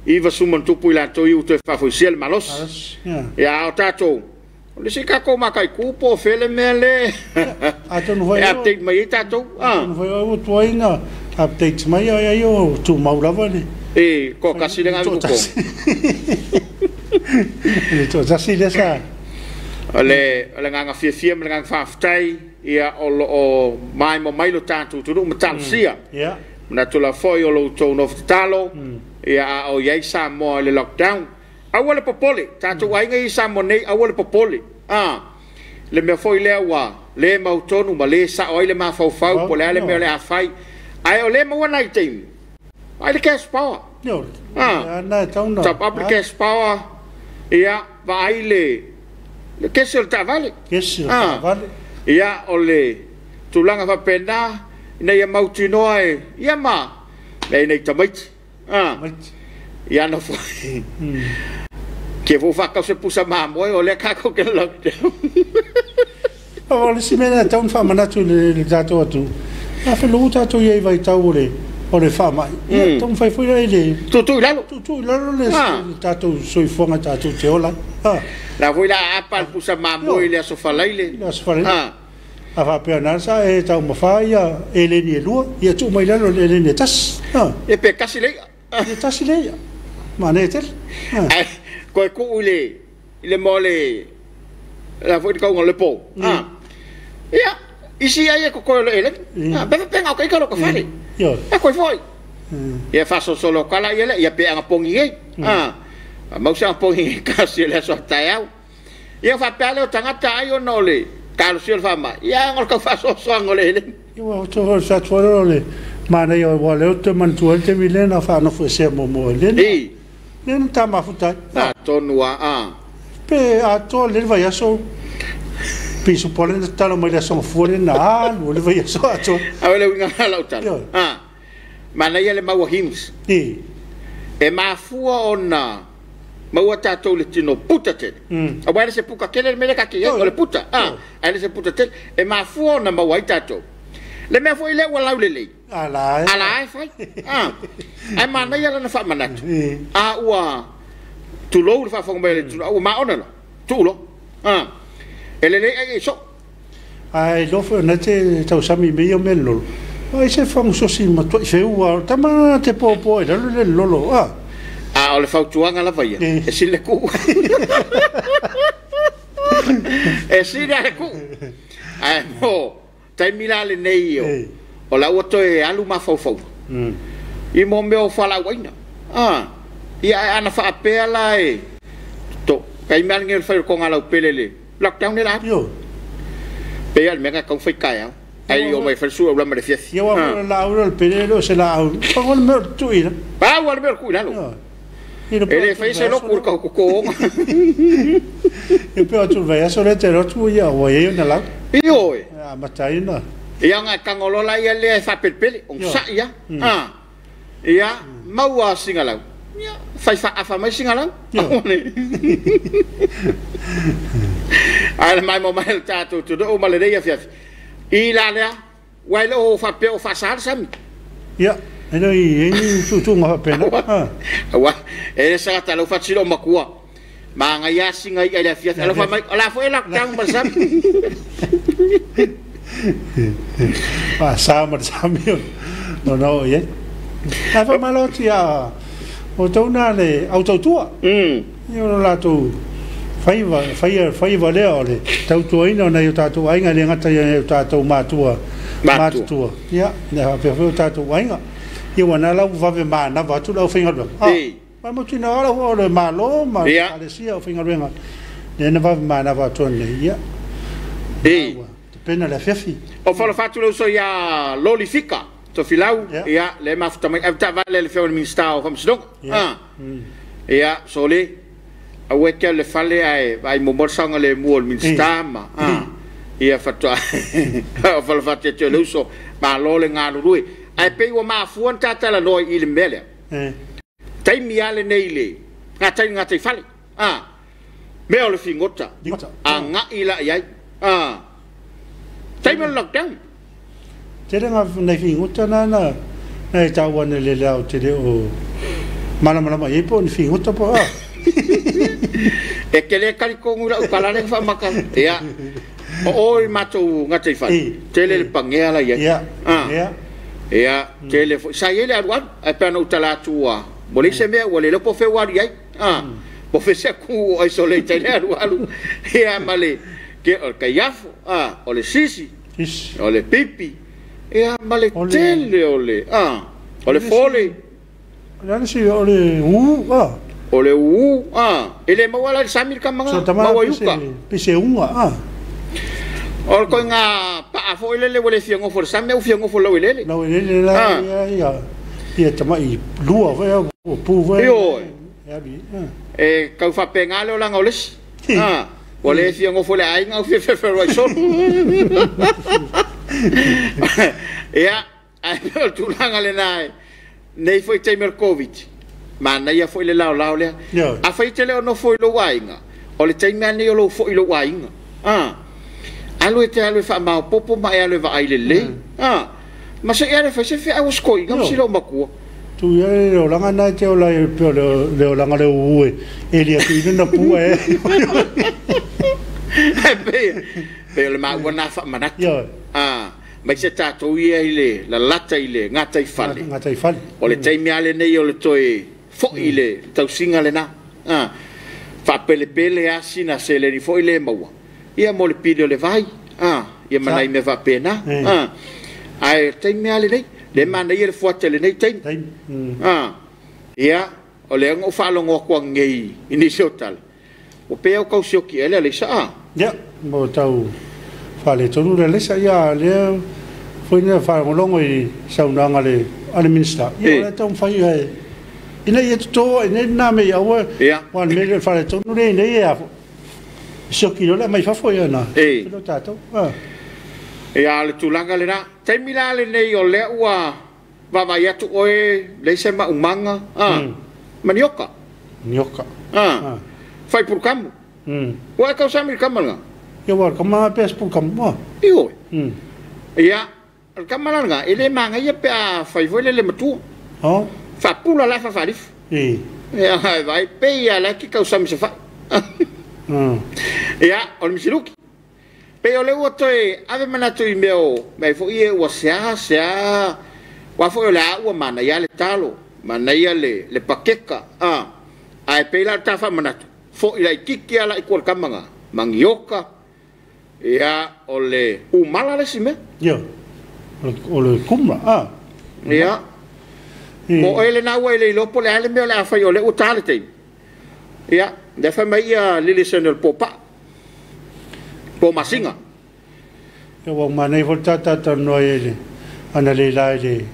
90+ i latou ia ua toe faafoisia le malosi. Malosi, ia. Ia, a o tatou, o le isi tatou mataitu po o fea le mea le Atonu foi e update mai ai tatou. Atonu foi ua tuai na update mai ai o tumau lava le E, toatasi le galu totonu. Le toatasi lea sa O le agaga fiafia ma le agaga faafetai, ia o lo o maimoa mai lo tatou atunuu ma talosia. Manatu la foi o lo outou nofo tatalo, ia a o i ai Samoa i le lockdown. Aua le popole, tatou aiga i Samoa nei, aua le popole. Le mea foi lea ua le mautonu ma le sao ai le mafaufau, po o le a le mea o le a fai. Ae o le maua nai taimi, ai le cash power. Yo. Na e tauna. Top up le cash power, ia, vaai le kesi o le taavale. Kesi o le taavale. Ia, o le tulaga faapena, ina ia mautinoa e, ia ma, mea nei tamaiti. Tamaiti. Ia na foi. Ke fo whakau se pusa mamoe o lea kako ke lockdown. O le si mea lea tau na faamanatu i le tatou atu. A whenuu tatou ia i vaitau o le faamai. Ia, taumafai foi la i le Tutu i lalo. Tutu i lalo le tatou soifuaga tatou te ola. La foi la apa le pusa mamoe i le aso Falaile. Le aso Falaile. A faapea na sa e taumafa ia eleni e lua, ia tuu mai lalo le eleni e tasi. E pe kasi le ia. E tasi le ia. Manaia tele. Ai, koe kuu i le mo le la foi kauga le po. Ia, isi ai e kokoe o le eleni. Pe penga o kaika lo ka fale. E koe foi. Ia fasosolo kala ia le, ia pe anga pongi ei. Mausa anga pongi ei kasi le aso tae au. Ia whapea leo tangata ai ona o le kalosi o le whaamai. Ia anga o le kau fasosoanga o le eleni. Ia ua to foi sa tuara o le manaia o wa leo te manatua le te mile na whaanofu e sea momoa i lena. Lena tā mafutai. Nā tonu a. Pe atoa le vai aso. Piso pole na talo mai le aso ngafua le na alu le vai aso atoa. Awe le uinga lau talo. Manaia le maua hymns. E mafua ona maua tātou le tino puta tele. Awa ele se puka kele le mele kake o le puta. Ele se puta tele. E mafua ona maua ai tātou. Le mea foi le ua lau lelei. Ala e. Ala e fai. Ai manaia lana faamanatu. A ua tulou le faafofoga mai le tulou. Ua maona la. Tuulo. E lelei ai e so. Ai lofo na te tausami me ia me lolo. Ai se fangusosi matua i feua. Tama te popo e lalo le lolo. A o le fautuaga lava ia. E sili le kuu. E sili le kuu. Ai mo taimi la le nei o. O la ua toe alu mafaufau. I mo mea o falauaina. Ia ana faapea la e to kai mea nge fai ko ngala pele le lockdown le la. Yo. Pe al mea ka fai kai au. Ai o mai falsu o la ma le fiafi. Ia wa la o le pele lo se la au. Pa o le mea tu ila. Pa o le mea ku ila lo. E le fai se lo ku ka ku ko. E pe atu vai aso le te rotu ia o ia na la. Io e. A matai na. Ia nga kangolo la ia le fa pelpele on sa ia. Ah. Ia maua singalau. Ia fai fa afa mai singalau. Ai mai mo mai tatou tu do ma le ia fiafi. I la lea, wai lo fa pe o fa sal sami. Ia, e no i ni tu tu nga pe na. Wa, e sa ta lo fa tilo makua. Ma nga ya singa i le fiafi. Ala fa mai, ala fo ela tang ma sami. Pa sa ma sami. No no ye. A fa malo ti a o tau na le au tautua. Ia o latou faiva faiva lea o le tautuaina o nai o tatou aiga le gata ia o tatou matua matutua. Ia le faapea foi o tatou aiga. Ia ua na lau vave manava atu lau faigaluega. Ma motuina ola o le malo ma alesia o faigaluega. Le na vave manava atu nei. Ia. Te pena le afiafi. O falafatu le uso ia Loli Fika. Tofilau, ia, le mafuta mai, avita vale le feo minista o Faamasinoga. Ia, sole, aue ke le fale ai, vai mo sanga le mu o minista ma. Ia fatua. O falafatu te le uso, ma lo le ngalurue. Ai pe ua mafuan tata la noi i le mele. Taimi ale nei le, ngā tai fale. Mea o le fingota. A ngā ila iai. Taimi o le lockdown. Tele ngā nei fingota na na e tau ane le leo te le o malamalama i po ni fingota po a. E ke le karikongu la ukalare wha maka. Ia. O oi mātou ngā tai fale. Tele le pangea la iai. Ia. Ia. Ia. Tele fo. Sa iele aru aru. Ai pēna utala atua. Mo le se mea ua le lepo fe waru iai. Po fe se ku o isolate le aru aru. Ia ma le. Ke o kaiafo. O le sisi. O le pipi. Ia ma le tele o le. O le fole. O le si o le u. O le u. E le maua la le sami le kamanga. Maua yuka. Pise unga. O le koe ngā paa fo ele le fia ngofo le sami au fia ngofo lau elele. Lau elele la ia ia tamai lua foi o pu foi. Io. E kau whapenga le o langa o lesi. O le fia ngofo le ainga au fia whewhewai solo. Ia, ai o le tūlanga le nai. Nei foi taimi o le COVID. Ma nei a foi le lao lao lea. A fai te leo no foi lou ainga. O le taimi anei o lou foi lou ainga. Alu e te alu e wha mau popo ma e alu e wa aile le. Ma se e alu e whai se whea awas koi, ngam si lau makua. Tu ia le olanga nai te ola e peo le olanga le uwe. E lia tu ina na pua e. Pe o le maua nā wha manatu. Mai se tātou ia i le la lata i le ngā tai fale. Ngā tai fale. O le taimi ale nei o le toe foi i le tausinga le nā. Whapelepele asina se le ni foi le maua. Ia mo le pili o le vai. Ia manai me whapena. Ai taimi ale nei. Le mana ia le fuata le nei taimi. Ia o le anga o whaalongo kua ngei i nisi o tale. O pea o kausioki ele ale isa. Ia, mo tau whale tonu le lesa ia le foi nea whaangolongo i saunanga le ale minista. Ia o le tau mwhai hai. Ina ia tutoa, ina nā me ia ua. Wan me le whale tonu le ina ia sioki le mai fafo ia nā. Pelo tātou. Ia le tūlanga le nā. Taimi la le nei o lea ua vavai atu oe leise ma umanga. Manioka. Manioka. Whai purukamu. Ua e kausami le kamala ngā? Ia ua kamala pes purukamu. Io. Ia, le kamala ngā, e le manga ia pe a whai foi le le matua. Whapula la whawharifu. Ia, vai pe ia la ki kausami se whai. Ia, o le misiluki. Pe o le ua toe, ave manatu i mea o, mea fo ia ua sea, ua fo o le a ua mana ia le talo, mana ia le pakeka. Ai pe la tā manatu. Fo i lai kiki ala i kua le kamanga, mangioka, ia o le umala le si mea. Ia, o le kumra, Ia, mo ele nā ua ele ilopo le ale mea o le a whai o le ua tā le teimi. Ia, le whai mai ia lili sene o le pōpa. Po masinga. Ua manaia foi le talatalanoa ai i le ana leila i le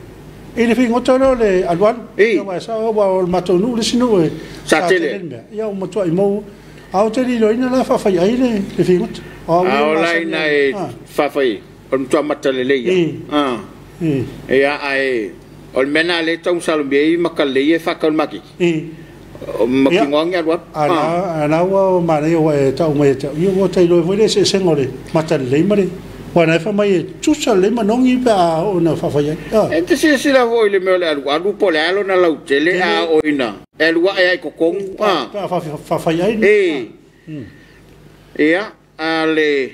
i le figota lea o le alualu. Ia, aua e sao aua o le matou nuu le isi nuu e Sa tele. Le mea. Ia, ua matuai maua. A o te liloina la faafai le figota. O au ia A o la masani ina ai. E faafai o le matua matalelei ia. Ia, ae o le mea lena lea e taumasalomia ai makalelei ia e faatau i le maketi. O makinoa alu alu. A na ua manaia ua e tau mai e tau. Ia ua tailoa foi le eseesega o le matalelei ma le ua na e fai mai e tusa lelei manogi pe a oo ina faafai ai. E te silasila foi i le mea o le alualu po o le a lona lautele a oo ina e alu ae ai i totonu. Pe a faafai ai. Ia, a le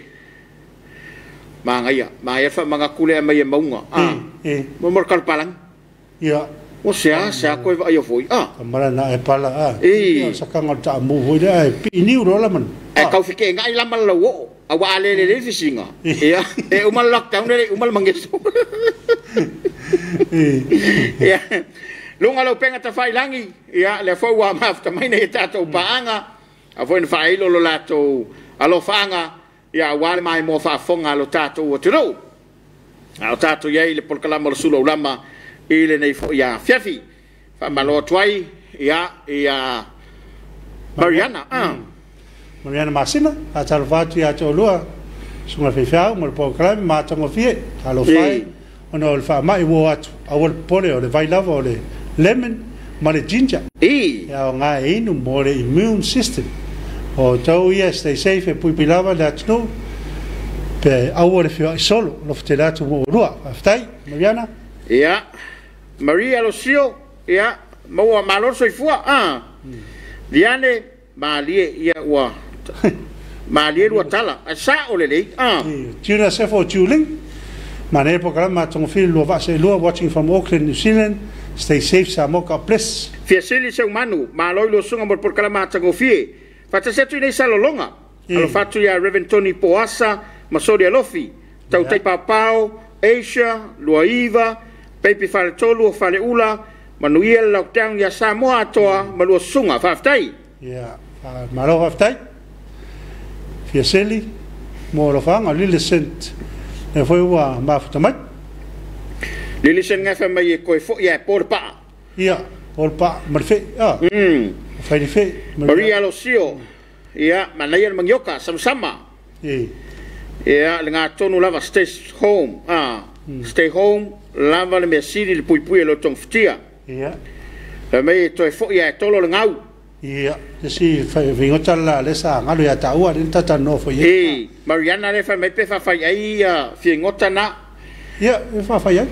manaia, manaia faamanatu lea mai e mauga. Mo mo le kalapalagi. Ua sea sea koe vaaia foi. Kamala na e pala. Ia sakanga o le taamu foi lea e piiniu loa la manu. E tau fekeegai la ma le lauoo. Aua a le lelei fisiga. Ia, e uma le lockdown e le uma le mageso. Ia, luga lau pega tafailangi, ia, lea foi ua mafuta mai nei e tatou paaga, a foi na faailo lo latou alofaaga, ia, aua le maimoa faafofoga a lo tatou atunuu. A o tatou i ai i le polokalama o le Sulu Aulama i lenei foi afiafi. Faamalo atu ai, ia, ia Mariana. Mariana Masina, faatalofa atu ia te oulua, susuga faifeau ma le polokalame matagofie, talofa e, ona o le faamai ua o atu, aua le popole o le vai lava o le lemon ma le ginger. E aoga e inu mo le immune system. O outou ia stay safe e puipui lava le atunuu, pe aua le feoai solo, alofa tele atu mo oulua. Faafetai, Mariana. Ia, Maria Losio, ia, maua malo le soifua. Liane, malie, ia ua malie lua tala. Ae sao lelei. Tuna Sefo Tuling, manaia polokalame matagofie lua vaa seelua, watching from Auckland, New Zealand. Stay safe, Samoa, God bless. Fiasili Seumanu, malo i lua susuga mo le polokalame matagofie. Faatasi atu i nei salologa. Alofa atu ia Reverend Tony Poasa ma Soli Alofi. Tautai Paopao, Asia, Luaiva, Peipi Faletolu o Faleula, manuia le lockdown ia Samoa atoa ma lua susuga. Faafetai. Ia, malo faafetai. Fiaseli, mo alofaga, Lillicent, lea foi ua mafuta mai. Lillicent gafa mai e koe foi e po le paa. Ia, o le paa ma le fee. Fai le fee. Maria Losio, ia, manaia le manioka, sama-sama. Ia, le ngatonu lava, stay home. Stay home, lava le mea sili le puipui e lo tongafutia. Fai mai e toe foi e tolo le gau. Ia, isi figota la le sa ngalo ia taua le tata no foi. Mariana le fai mai pe faafai ai ia fiegota na. Ia, e faafai ai.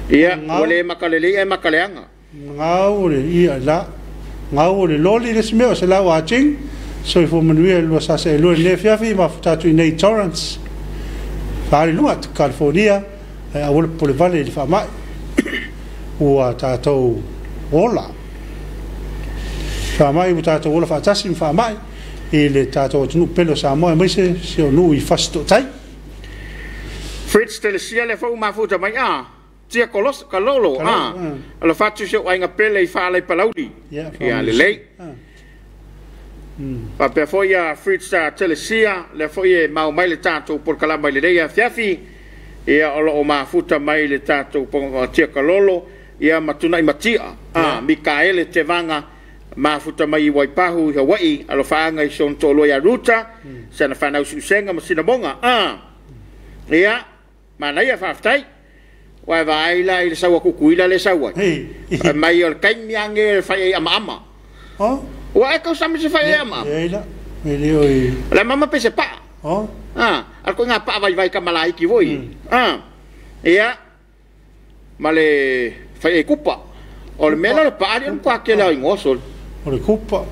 Ia, ua le makalelei ae makaleaga. Ngau o le ia la. Ngau o le loli le isi mea o se lau a ching. Soifua manuia lua sa se lua le fiafi ma futatu i nei Torrance. Whaare lunga atu California, e aua le popole vale i le faamai. Ua tātou ola. Faamai ua tātou ola faatasi ma faamai i le tātou atunuu pele o Samoa aemaise si o nuu i Fasitootai. Fritz Telesia le fau mafuta mai a. Tia kolos kalolo a. Alofa atu si ou aiga pele i Faalai Palauli. Ia lelei. Faapea foi ia Fritz Telesia, lea foi e mau mai le tatou polokalama i lenei afiafi. Ia o loo mafuta mai le tatou Tia Kalolo, ia ma Tunai Matia, Mikaele Tevaga, mafuta mai i Waipahu i Hawaii, alofaaga i si ona toalua ia Ruta, sana fanau siusega ma sinamoga. Ia, manaia faafetai. Ua e vaai la i le sau a Kukuila le sau ai. Fai mai o le taimi age le fai ai amaama. Ua e tausami se fai ai amaama. E la. E le o i. O le amaama pe se paa. A ko ngā paa vai vai ka malaiki foi. Ia, ma le fai ai kupa. O le mea la o le paa li o le kwa kele au ingoa soli. O le kupa.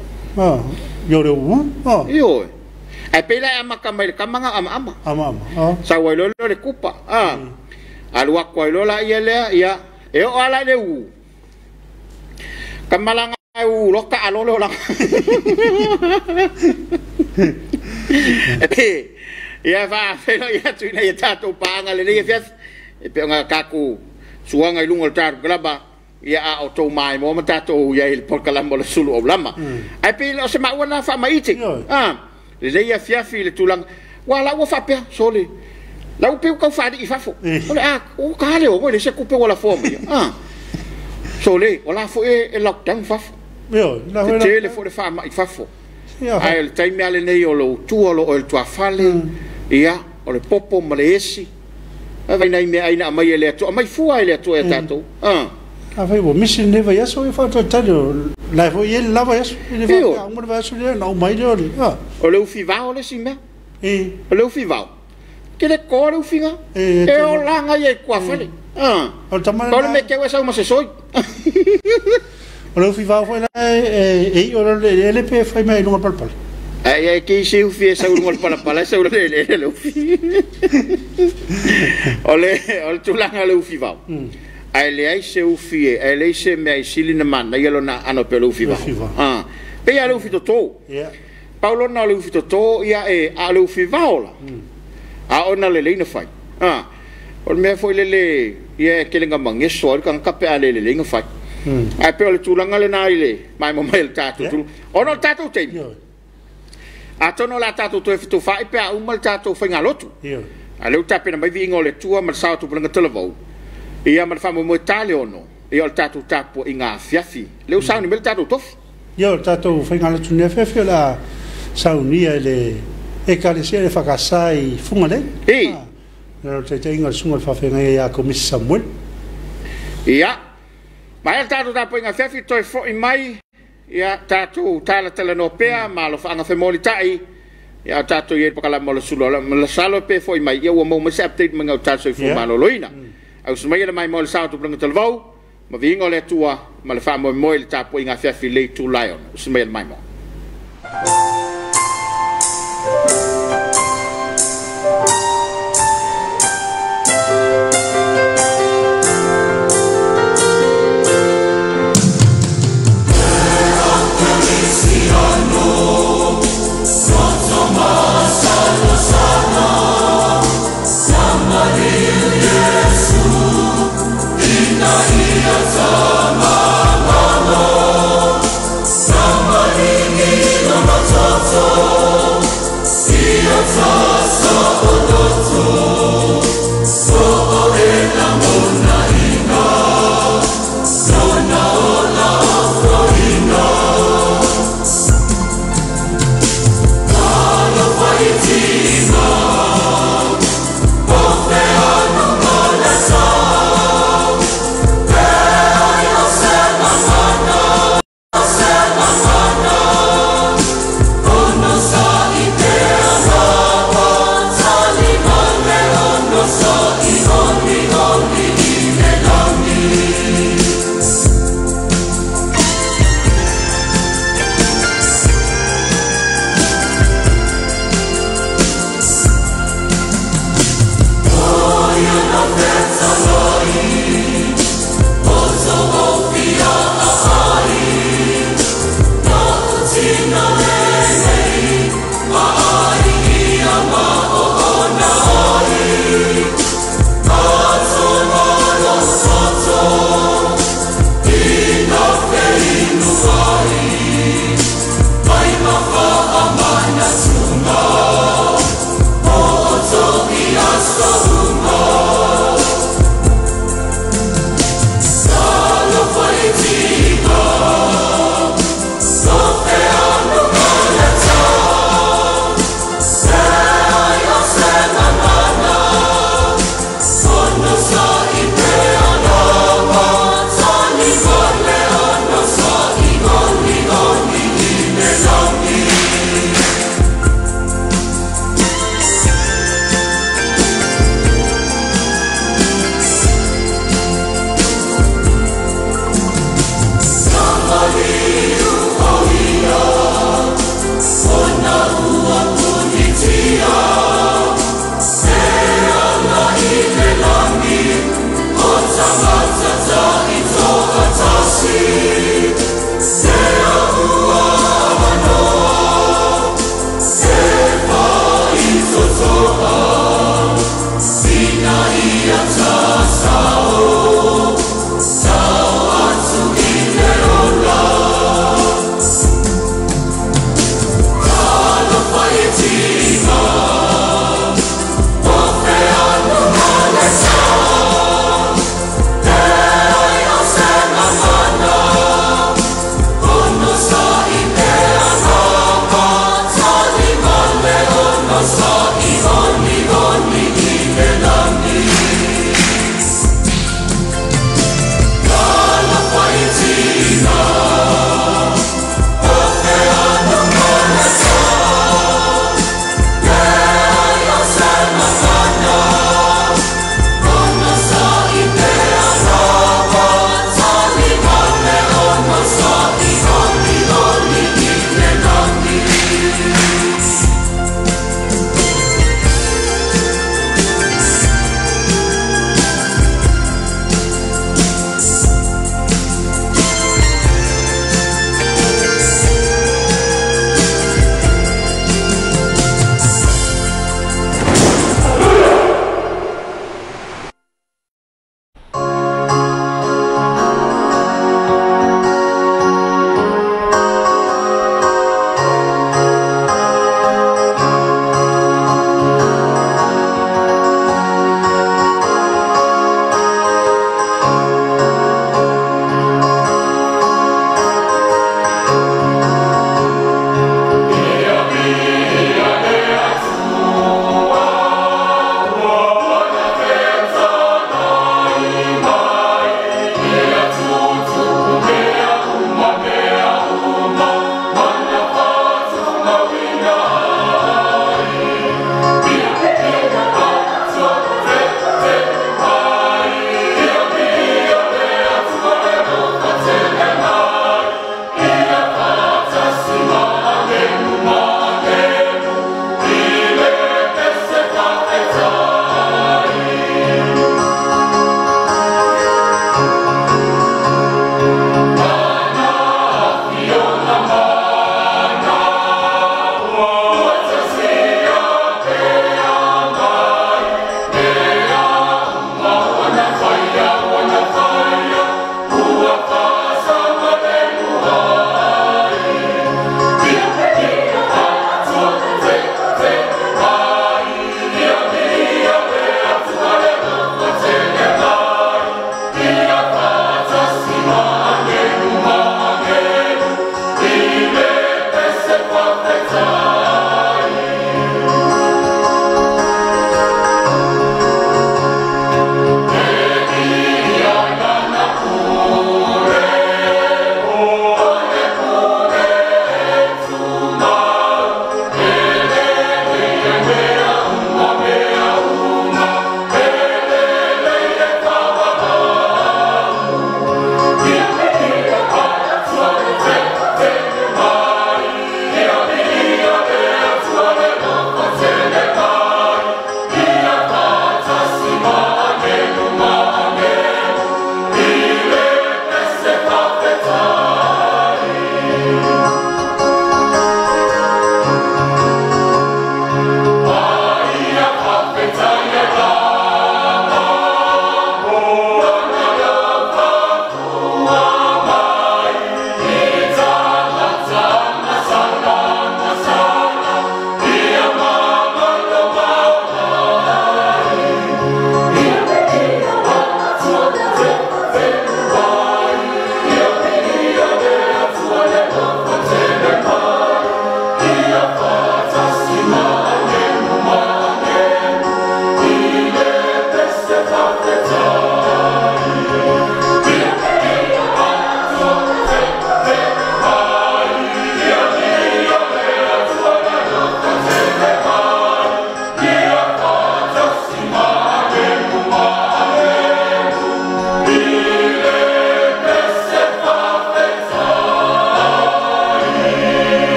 Ia o le uu. Ioe. Ai pe la e amaka mai le kamanga amaama. Amaama. Sau ai loa le kupa. Alu aku ai loa la ia lea, ia, e oo ala i le uu. Kamalanga e uu loa ka alo le olaga. E, ia faafelo ia atu ina ia tatou paaga lelei afiafi. E pe o ngā kākou suaga i luga o le tatou kalama, ia a o tou maimoa ma tatou ia i le polokalama o le Sulu Aulama. Ae pei o se maua na faamaite. Lelei afiafi i le tulaga. Ua la ua faapea, sole. Lau pe kau faali i fafo. O le a o ka le o le se kupe wala fo mai. Ah. So le o la fo e lockdown fafo. Io, la Te tele fo le fa mai fafo. Ai le taimi ale nei o lo tua lo o le tuafale. Ia, o le popo ma le esi. A vai nei me aina mai e le atu, mai fua e le atu e tatou. Ah. A fai o misi ne vai aso e fa tali la fo ye la vai aso le fa mo vai aso le na o mai le o. O le ufi vao le si mea. E. O le ufi vao. Ke le ko le ufinga. E o langa ia i kuafale. Ah. O tamana. O le me ke sa uma se soi. O le ufi vao foi la e o le le pe fai mai lunga palapala. Ai ai ke se ufi e sa lunga palapala sa le le le ufi. O le tulaga le ufi vao. Ai le ai se ufi e ai le se mea i sili na mana ia lona ano pe le ufi vao. Ah. Pe ia le ufi toto. Yeah. Paulo na le ufi toto ia e a le ufi vao la. A ona le leina fai. Ah. O le mea foi le le ia ke le ngamangeso al kanga kape a le le leina fai. Ai pe o le tulaga le na i le mai mo mai le tatou tu. Ona o tatou taimi. A tono la tatou toe fitofai pe a uma le tatou faigalotu. A le utape na mai viiga o le Atua ma le sao tupulaga talavou. Ia ma le faamoemoe tale ono. Ia o le tatou tapu i ngā afiafi. Le usauni me le tatou tofi. Ia o le tatou faigalotu ni afiafi o la saunia i le ekalesia le whakasa i Fugalei. E. Na o te inga sunga le whawhengai ia ko Mrs. Samuel. Ia. Mai le tatou tapu i ngā afiafi toi foi mai. Ia tatou tala tala no pea ma lo whaanga whemoli tai. Ia tatou i e pakala mo le sulo. Ma le salo pe foi mai. Ia ua mau mai se update mai ngau tatou i fumaloloina. Au sumai le mai mo le sao tupulaga talavou. Ma viiga o le Atua ma le faamoemoe le tapuaiga afiafi le itu lion. Sumai le mai mo. Sama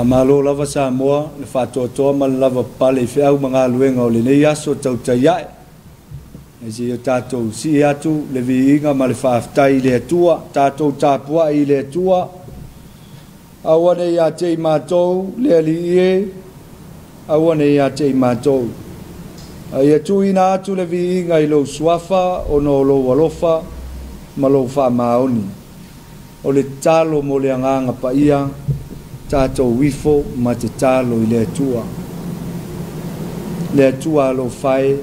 Faamalo lava Samoa le faatoatoa ma le lava pale i feau ma galuega o lenei aso tautai ae. E seia o tatou sii atu le viiga ma le faafetai i le Atua, tatou tapuai i le Atua. Aua ne i ia te i matou le Alii e, aua ne i ia te i matou. A ia tuuina atu le viiga i lou suafa ona o lou alofa ma lou faamaoni. O le tatalo mo le Agaga Paia, tatou ifo ma tatalo i le Atua. Le Atua alofa e,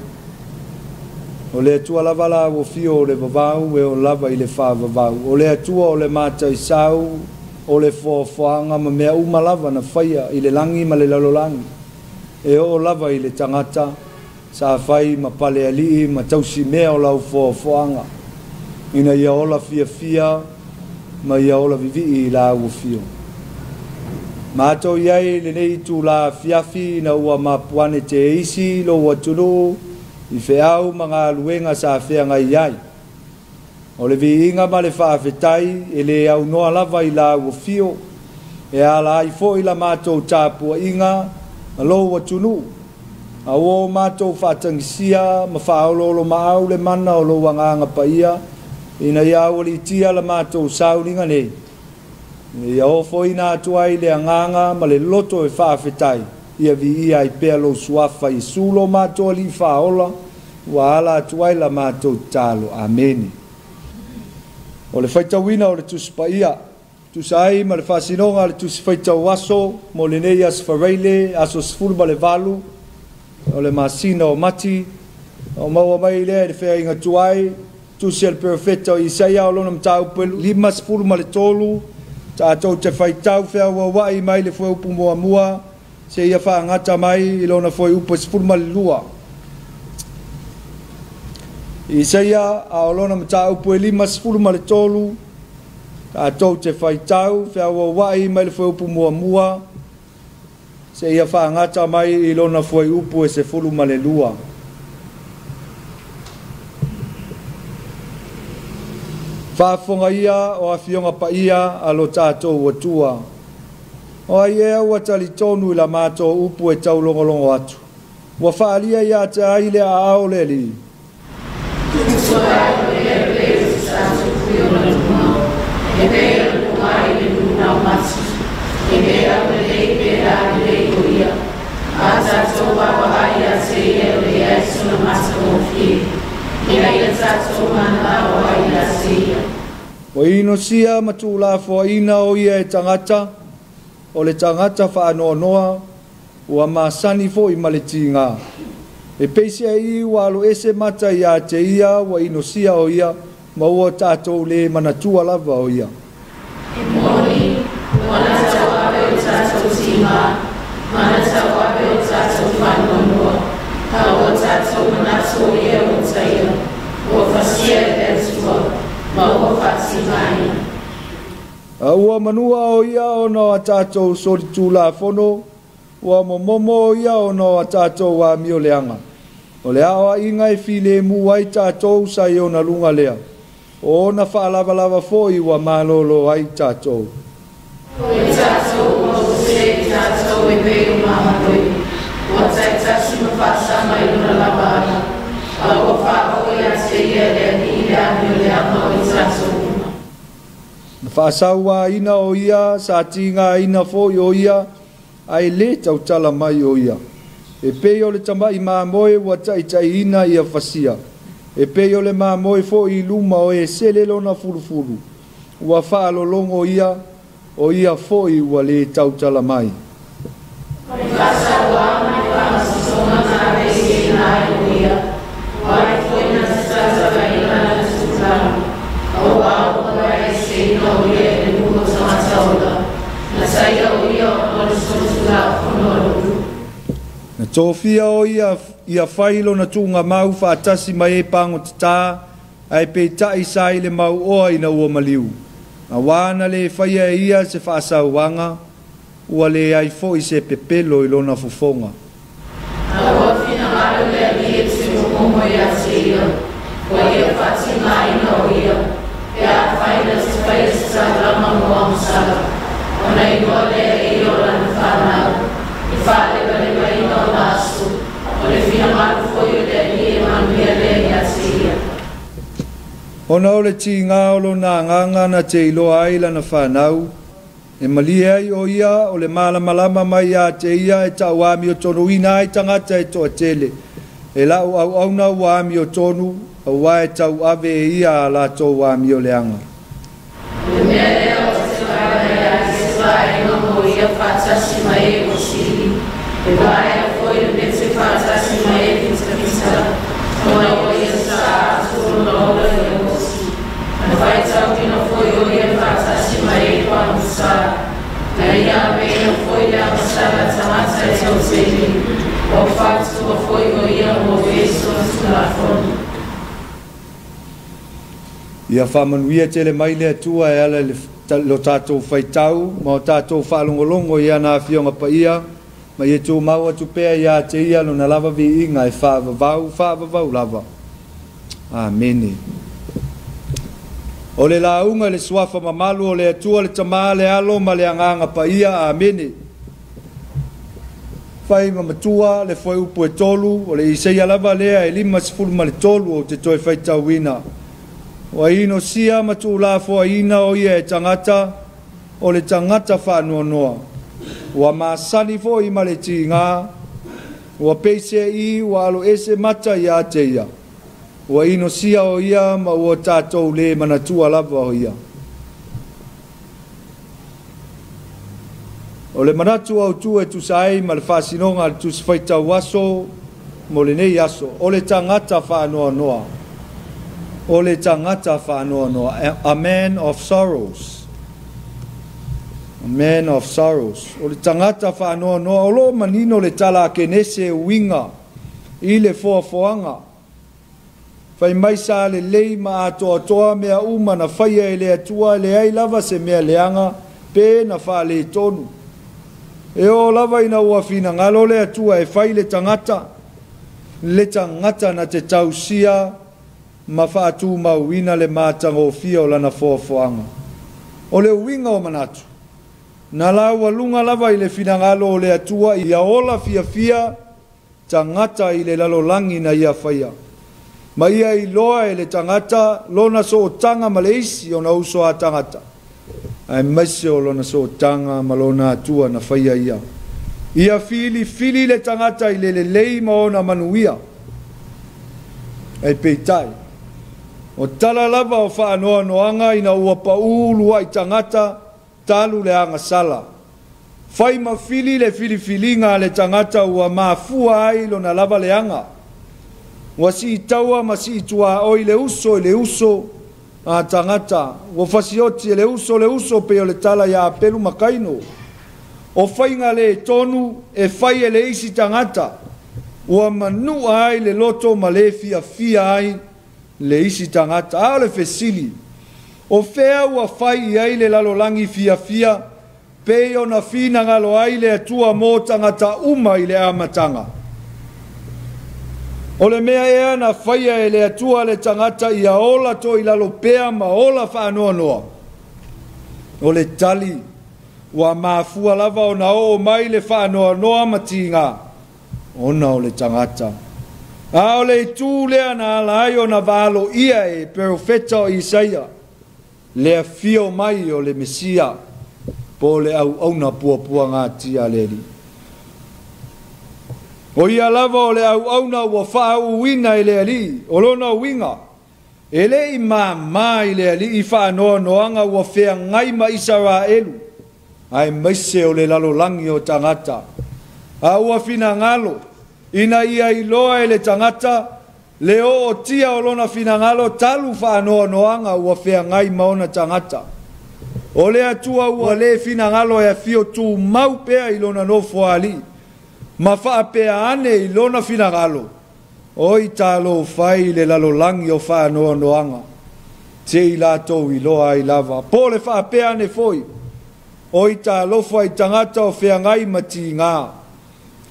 o le Atua lava la ua fio o le vavau e oo lava i le faavavau. O le Atua o le mataisau, o le foafoaga ma mea uma lava na faia i le lagi ma le lalolagi. E oo lava i le tagata sa fai ma palealii ma tausimea o lau foafoaga, ina ia ola fiafia ma ia ola vivii i la ua fio. Matou i ai lenei itulā afiafi ina ua mapuane teisi lou atunuu i feau ma galuega sa feagai ai. O le viiga ma le faafetai e le aunoa lava i la ua fio, e ala ai foi la matou tapuaiga ma lou atunuu. A ua o matou faatagisia ma faaoloolomaau le mana o lou Agaga Paia, ina ia aualiitia la matou sauniga nei, ina ia ofoina atu ai le agaga ma le loto e faafetai, ia viia ai pea lou suafa Iesu lo matou Alii faaola, ua ala atu ai la matou tatalo. Amene. O le faitauina o le Tusi Paia, tusa ai ma le faasinoga a le Tusi Faitau Aso mo lenei aso Faraile, aso 18 o le masina o Mati, o maua mai lea i le feaiga tuai, Tusi a le Perofeta o Isaia o lona mataupu e 53, tatou te faitau feauauai mai le fuaiupu muamua seia faagata mai i lona fuaiupu e 12. Isaia a o lona mataupu e 53, tatou te faitau feauauai mai le fuaiupu muamua seia faagata mai i lona fuaiupu e 12. Faafofoga ia o afioga paia a lo tatou Atua. O ai ea ua talitonu i la matou upu e taulogologo atu. Ua faaalia ia te ai le aao o le Alii. Ua inosia ma tuulafoaina o ia e tagata, o le tagata faanoanoa, ua masani foi ma le tiga. E peisiai ua alo ese mata ia te ia, ua inosia o ia, ma ua tatou le manatua lava o ia. E moni, ua na tauave o tatou tiga, ma na tauave o tatou faanoanoa, a ua tatou manatu o ia ua taia, ua fasia e le Atua, ma ua faatigaina. A ua manua o ia ona o a tatou solitulafono, ua momomo o ia ona o a tatou amioleaga. O le aoaiga e filemu ai tatou sa i ona luga lea, o ona faalavalava foi ua malolo ai tatou. O e tatou ua sese tatou e pei o mamoe, ua taitasi ma faasama i lona lava ala, a ua faaoo ia te ia le Alii le amioleaga o i tatou uma. Na faasauaina o ia, sa tigaina foi o ia, ae le tautala mai o ia. E pei o le tamai mamoe ua taitaiina ia fasia. E pei o le mamoe foi i luma o e sele lona fulufulu. Ua faalologo ia, o ia foi ua le tautala mai. O le faasauaga ma le faamasinoga na aveeseina ai o ia, ua ai foi na tatatalaina lana tupulaga, a ua aoaeseina o ia i le nuu o tagata ola, na taia o ia ona o le solitulafono a le. Na tofia o ia ia fai lona tuugamau faatasi ma e pagotatā, ae peitai sa i le mauoa ina ua maliu. Auā na le faia e ia se faasauaga, ua leai foi se pepelo i lona fofoga. A ua finagalo le Alii e tuumomo ia te ia, ua ia faatigaina o ia, pe afai na te faia se taulaga mo agasala, ona iloa lea e ia o lana Ona o le tiga o lona agaga na te iloa ai lana fanau, e malie ai o ia o le malamalama mai ia te ia e tauamiotonuina ai tagata e toatele. E lau auauna ua amiotonu, auā e tauave e ia a latou amioleaga. O le mea lea ou te vaavaai ai i se vaega mo ia faatasi ma e ua sili, e vaea foi le mete faatasi ma e fitafita, ona o ia sa atu lona ola i le osi. Na faitauina foi o ia faatasi ma e pagusā. Na ia aveina foi le agasala a tagata e tautele, ua fautua foi o ia mo e solitulafono. Ia faamanuia tele mai le Atua e ala i le tatou faitau ma o tatou faalogologo i ana afioga paia, ma ia tumau atu pea ia te ia lona lava viiga e faavavau, faavavau lava. Amene. O le lauga i le suafa mamalu o le Atua le Tama, le Alo ma le Agaga Paia. Amene. Fai ma matua le fuaiupu e 3, o le Isaia lava lea e 53 ou te toe faitauina. Ua inosia ma tuulafoaiina o ia e tagata, o le tagata faanoanoa. Ua masani foi ma le tiga, ua peiseai ua aloese mata ia te ia. Ua inosia o ia ma ua tatou le manatua lava o ia. O le manatu autu e tusa ai ma le faasinoga a le Tusi Faitau Aso mo lenei aso, o le tagata faanoanoa. O le tagata faanoanoa, a man of sorrows. A man of sorrows. O le tagata faanoanoa, o lo manino le tala a Kenese e uiga i le foafoaga. Fai mai sa lelei ma atoatoa mea uma na faia e le Atua, leai lava se mea leaga pe na faaletonu. E o lava ina ua finagalo le Atua e fai le tagata na te tausia ma faatumauina le matagofia o lana foafoaga. O le uiga o manatu, na laualuga lava i le finagalo o le Atua ia ola fiafia tagata i le lalolagi na ia faia. Ma ia iloa e le tagata lona sootaga ma le isi ona uso a tagata, aemaise o lona sootaga ma lona Atua na faia ia. Ia filifili le tagata i le lelei ma ona manuia. Ai peitai, o tala lava o faanoanoaga ina ua paulu ai tagata talu le agasala. Fai ma fili le filifiliga a le tagata ua mafua ai lona lava leaga. Ua siitaua ma siituaoi le uso i le uso a tagata. Ua fasioti e le uso pe o le tala ia Apelu ma Kaino. O faiga le tonu e fai e le isi tagata. Ua manua ai le loto ma le fiafia ai le isi tagata. A o le fesili, o fea ua fai i ai le lalolagi fiafia pe ona finagalo ai le Atua mo tagata uma i le amataga. O le mea ea na faia e le Atua le tagata ia ola toi lalo pea ma ola faanoanoa. O le tali, ua mafua lava ona oo mai le faanoanoa ma tiga, ona o le tagata. A o le itu lea na ala ai ona valoia e perofeta o Isaia, le afio mai o le Mesia, po le auauna puapuagatia a le Alii. O ia lava o le auauna ua faauuina e le Alii, o lona uiga, e le i māmā i le Alii faanoanoaga ua feagai ma Isaraelu, aemaise o le lalolagi o tagata. A ua finagalo, ina ia iloa e le tagata, le ootia o lona finagalo talu faanoanoaga ua feagai ma ona tagata. O le Atua ua le finagalo e afio tumau pea i lona nofo a alii, ma faapea ane i lona finagalo, oi talofai i le lalolagi o faanoanoaga, te i latou iloa ai lava. Po le faapea ane foi, oi talofa i tagata o feagai ma tiga,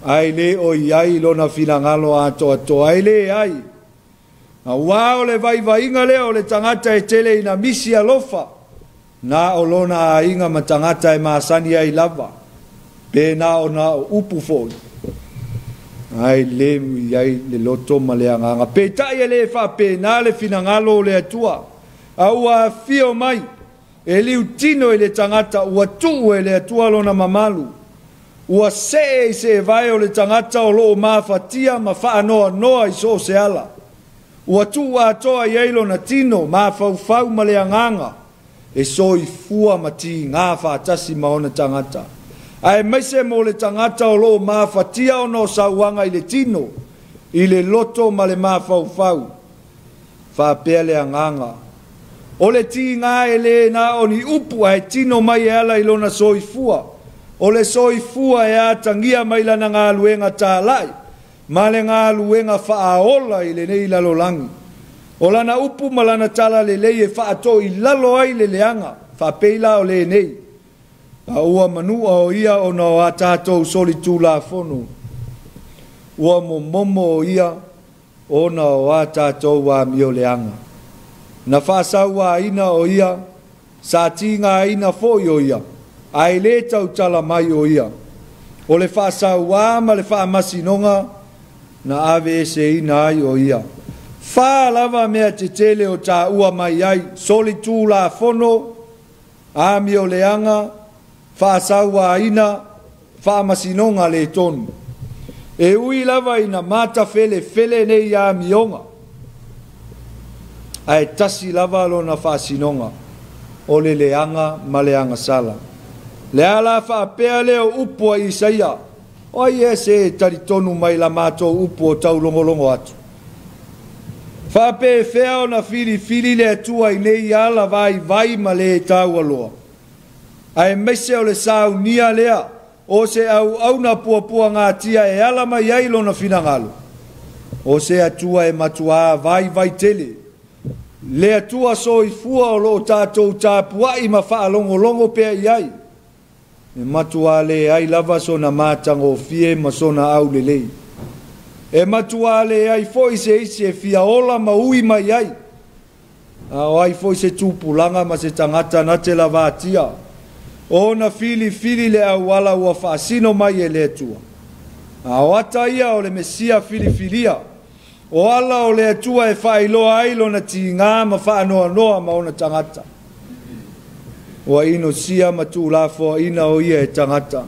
ai le o i ai lona finagalo atoatoa, ai le ai. Auā o le vaivaiga lea o le tagata e tele ina misi alofa, na o lona aiga ma tagata e masani ai lava, pe na ona o upu foi. Ai le i ai le loto ma le agaga. Peitai e le faapena le finagalo o le Atua. A ua afio mai e liutino i le tagata ua tuu e le Atua lona mamalu. Ua see i se vae o le tagata o loo mafatia ma faanoanoa i so o se ala. Ua tuu atoa i ai lona tino, mafaufau ma le agaga, e soifua ma tiga faatasi ma ona tagata. Aemaise mo le tagata o loo mafatia ona o sauaga i le tino, i le loto ma le mafaufau. Faapea le agaga. O le tiga e le na o ni upu ae tino mai e ala i lona soifua. O le soifua e atagia mai lana galuega talai, ma le galuega faaola i lenei lalolagi. O lana upu ma lana tala lelei e faatoi lalo ai le leaga, faapei la o lenei. A ua manua o ia ona o a tatou solitulafono. Ua momomo o ia ona o a tatou amioleaga. Na faasauaina o ia, sa tigaina foi o ia, ae le tautala mai o ia. O le faasauā ma le faamasinoga na aveeseina ai o ia. Fa lava mea tetele o taua mai ai, solitulafono, amioleaga, faasauaina, faamasinoga le tonu. E ui lava ina mata felefele nei amioga, ae tasi lava lona faasinoga, o le leaga ma le agasala. Le ala faapea lea o upu a Isaia, o ai ea se e talitonu mai la matou upu o taulogologo atu. Faapefea ona filifili le Atua i nei ala vaivai ma le taualoa. Aemaise o le saunia lea o se auauna puapuagatia e ala mai ai lona finagalo. O se Atua e matuā vaivai tele. Le Atua soifua o loo tatou tapuai ma faalogologo pea i ai. E matuā leai lava sona matagofie ma sona aulelei. E matuā leai foi se isi e fia ola ma ui mai ai. A o ai foi se tupulaga ma se tagata na te lavatia. Ona filifili le auala ua faasino mai e le Atua. A o ata ia o le Mesia filifilia. O ala o le Atua e faailoa ai lona tiga ma faanoanoa ma ona tagata. Ua inosia ma tuulafoaina o ia e tagata.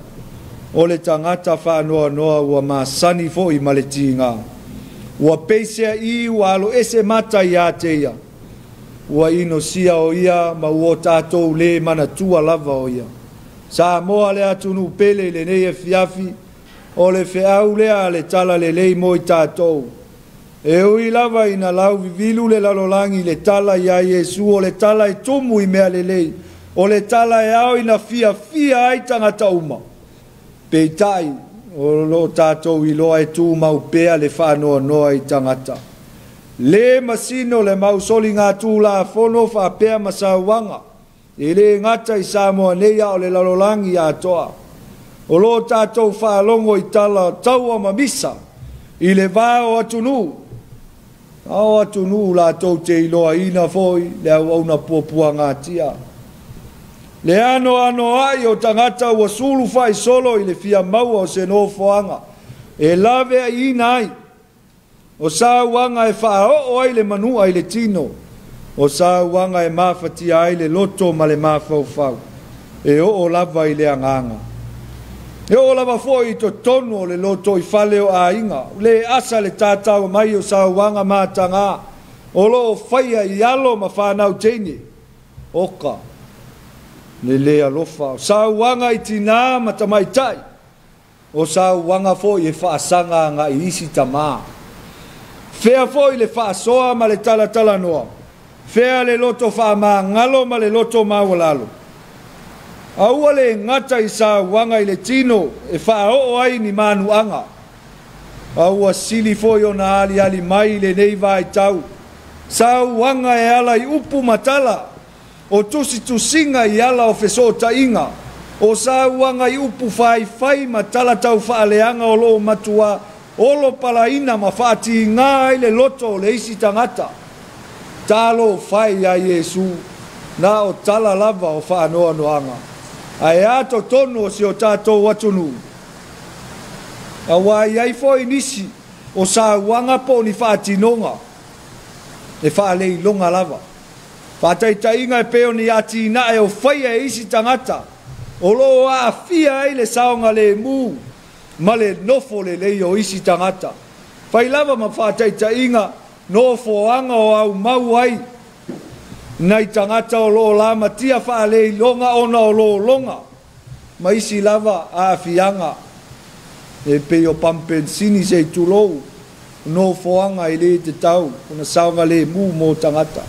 O le tagata faanoanoa ua masani foi ma le tiga. Ua peiseai ua aloese mata ia te ia. Ua inosia o ia ma ua tatou le manatua lava o ia. Samoa le atunuu pele i lenei afiafi, o le feau lea a le tala lelei mo i tatou. E ui lava ina lauvivilu le lalolagi le tala ia Iesu, o le tala e tumu i mea lelei, o le tala e ao ina fiafia ai tagata uma. Peitai, o loo tatou iloa e tumau pea le faanoanoa i tagata. Le masino le mausoliga tulafono faapea ma sauaga, e le gata i Samoa nei a o le lalolagi atoa. O loo tatou faalogo i tala taua ma misa, i le va o atunuu. A o atunuu latou te iloaina foi le auauna puapuagatia. Le anoanoai o tagata ua sulu faisolo i le fia maua o se nofoaga, e laveaiina ai. O sauaga e faaoo ai le manua i le tino, o sauaga e mafatia ai le loto ma le mafaufau, e oo lava i le agaga. E oo lava foi i totonu o le loto i fale o aiga, le asa le tatau mai o sauaga mataga, o loo faia i alo ma whanau teine. Oka, le le alofa, o sauaga i tinā ma tamaitai, o sauaga foi e faasaga agai isi tamā. Fea foi le faasoa ma le talatalanoa, fea le loto faamagalo ma le loto maualalo. A ua le gata i sauaga i le tino e faaoo ai ni manuaga. A ua sili foi ona aliali mai i lenei vaitau. Sauaga e ala i upu ma tala, o tusitusiga i ala o fesootaiga, o sauaga i upu faifai ma tala taufaaleaga o loo matuā olo palaina ma faatiga ai le loto o le isi tagata. Talofa e ia Iesu, na o tala lava o faanoanoaga. Ae a totonu o si o tatou atunuu. Auā i ai foi nisi o sauaga po o ni faatinoga e faaleiloga lava. Faataitaiga e pei o ni atinae o faia e isi tagata o loo aafia ai le saogalemu ma le nofo lelei o isi tagata. Fai lava ma faataitaiga nofoaga o aumau ai nai tagata o loo lamatia faaleiloga ona o lologa ma isi lava aafiaga e pei o pampensini se i tulou nofoaga e lē tatau ona saogalemu mo tagata.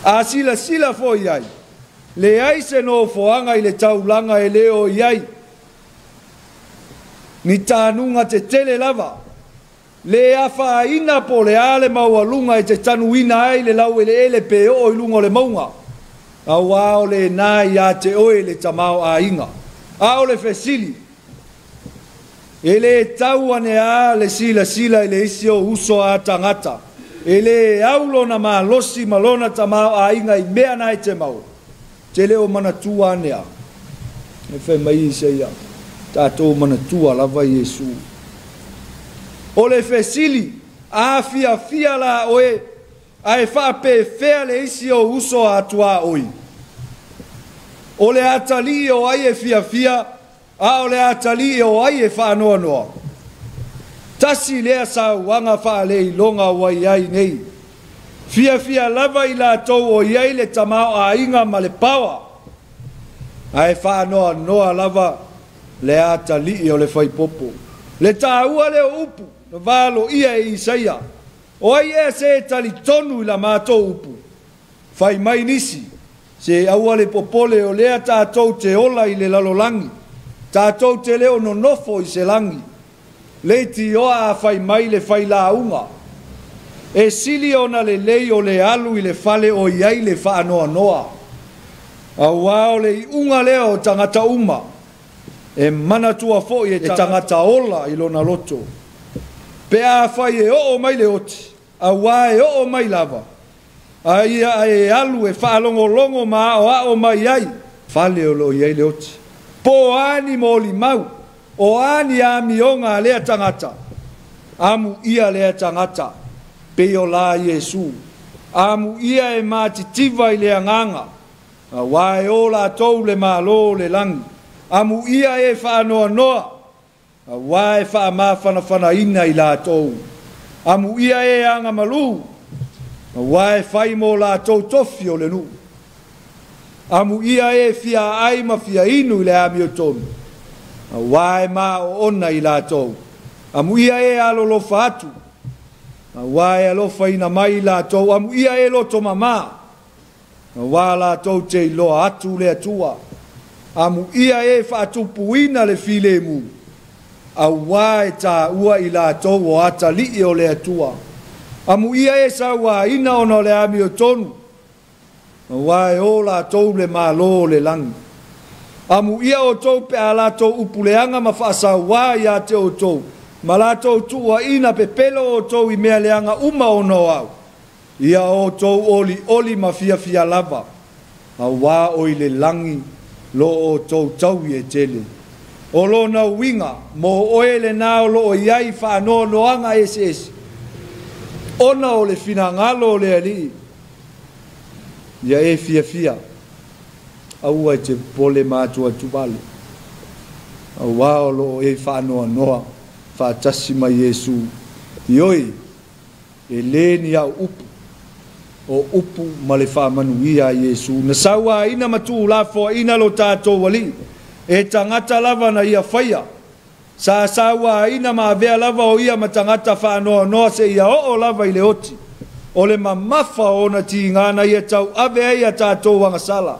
A silasila foi ai, leai se nofoaga i le taulaga e lē o i ai ni tanuga tetele lava le afaina po le a le maualuga e te tanuina ai le laueleele pe oo i luga o le mauga, auā o lenā iā te oe le tamaoaiga. A o le fesili, e lē tau ane a le silasila i le isi o uso a tagata e lē au lona malosi ma lona tamaoaiga i mea na e te maua, te le o manatua ane a e fai mai Isaia, tatou manatua lava Iesu. O le fesili, a fiafia la oe ae faapefea le isi o uso a tuaoi? O le atalii o ai e fiafia, a o le atalii o ai e faanoanoa? Tasi lea sauaga faaleiloga ua i ai nei. Fiafia lava i latou o i ai le tamaoaiga ma le paoa, ae faanoanoa lava le atalii o le faipopo. Le taua lea o upu na valoia e Isaia, o ai ea se talitonu i la matou upu? Fai mai nisi, se aua le popole o lea tatou te ola i le lalolagi, tatou te leo nonofo i se lagi. Leitioa a fai mai le failauga, e sili ona lelei o le alu i le fale o i ai le faanoanoa. Auā o le iuga lea o tagata uma, e manatua foi e tagata ola i lona loto. Pe a fai e oo mai le oti, auā e oo mai lava, a ia e alu e faalogologo ma aoao mai ai, fale o loo i ai le oti. Po a ni molimau, o a ni amioga a lea tagata, amuia lea tagata, pei o la Iesu. Amuia e matitiva i le agaga, auā e o latou le Malo o le lagi. Amuia e faanoanoa, auā e faamafanafanaina i latou. Amuia e agamalu, auā e fai mo latou tofi o le nuu. Amuia e fia ai ma fia inu i le amiotonu, auā e maoona i latou. Amuia e alolofa atu, auā e alofaina mai i latou. Amuia e loto mamā, auā latou te iloa atu le Atua. Amuia e faatupuina le filemu, auā e tāua i latou o atalii o le Atua. Amuia e sauaina ona o le amiotonu, auā e o latou le Malo o le lagi. Amuia outou pe a latou upuleaga ma faasauā iā te outou, ma latou tuuaina pepelo outou i mea leaga uma ona o au. Ia outou olioli ma fiafia lava, auā o i le lagi lo outou taui e tele. O lona uiga mo oe lenā o loo i ai faanoanoaga eseese, ona o le finagalo o le Alii, ia e fiafia, aua e te popole ma atuatuvale, auā o loo e faanoanoa faatasi ma Iesu. Ioe, e lē ni au upu, o upu ma le faamanuia a Iesu. Na sauaina ma tuulafoaina lo tatou Alii, e tagata lava na ia faia. Sa sauaina ma avea lava o ia ma tagata faanoanoa seia oo lava i le oti. O le mamafa o ona tiga na ia tauave ai a tatou agasala.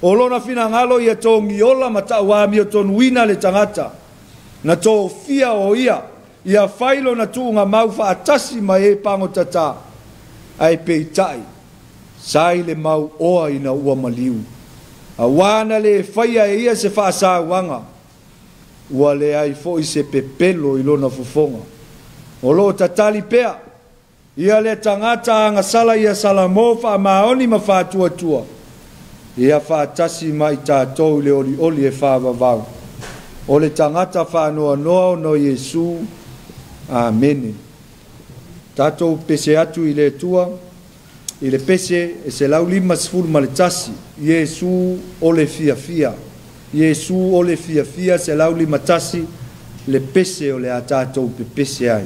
O lona finagalo ia togiola ma tauamiotonuina le tagata. Na tofia o ia, ia fai lona tuugamau faatasi ma e pagotatā, ae peitai, sa i le mau oa ina ua maliu. Auā na lē faia e ia se faasauaga, ua leai foi se pepelo i lona fofoga. O loo tatali pea ia le tagata agasala ia Salamo faamaoni ma faatuatua, ia faatasi ma i tatou i le olioli e faavavau. O le tagata faanoanoa ona o Iesu. Amene. Tatou pese atu i le Atua. I le pese e 151, Iesu o le fiafia. Iesu o le fiafia 151, le pese o le a tātou pepese ai.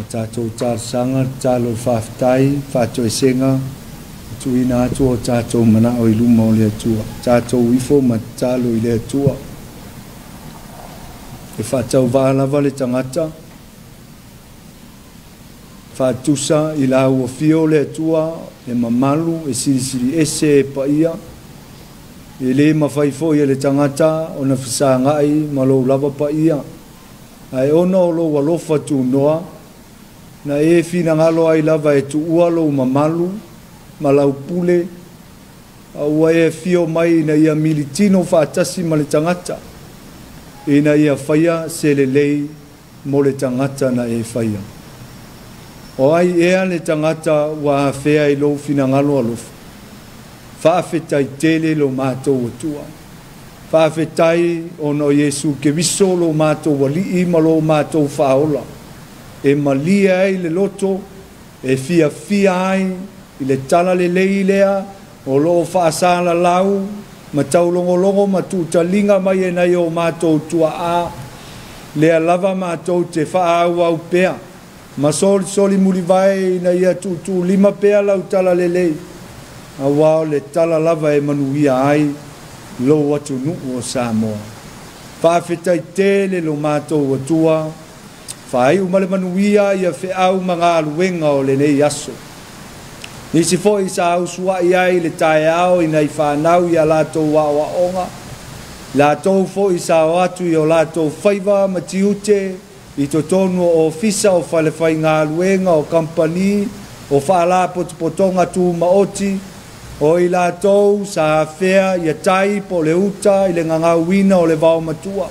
Tātou talosaga, talo faafetai, faatoesega, tuuina atu o tātou manao i luma o le Atua. Tātou ifo ma tatalo i le Atua. E faatauvaa lava le tagata faatusa i la ua fio le Atua e mamalu e silisili ese e paia. E lē mafai foʻi e le tagata ona fesagaʻi ma lou lava paia, ae ona o lou alofa tunoa na e finagalo ai lava e tuua lou mamalu ma lau pule, a ua e afio mai ina ia militino faatasi ma le tagata, ina ia faia se lelei mo le tagata na e faia. O ai ea le tagata ua afea i lou finagalo alofa? Faafetai tele lo matou Atua. Faafetai ona o Iesu Keriso lo matou Alii ma lo matou Faaola, e malie ai le loto, e fiafia ai i le tala lelei lea o loo faasalalau ma taulogologo ma tuutaliga mai e nai o matou tuaa. Lea lava matou te faaauau pea ma solisoli mulivae ina ia tuutuulima pea lau tala lelei, auā o le tala lava e manuia ai lou atunuu o Samoa. Faafetai tele lo matou Atua, faaiu ma le manuia ia feau ma galuega o lenei aso. Nisi foʻi sa usuaʻi ai le taeao i nai fanau ia latou aoaoga, latou foʻi sa o atu i o latou faiva ma tiute i totonu o ofisa o falefaigaluega o kampani o faalapotopotoga tumaoti, o i latou sa afea ia tai po o le uta i le gagauina o le vaomatua.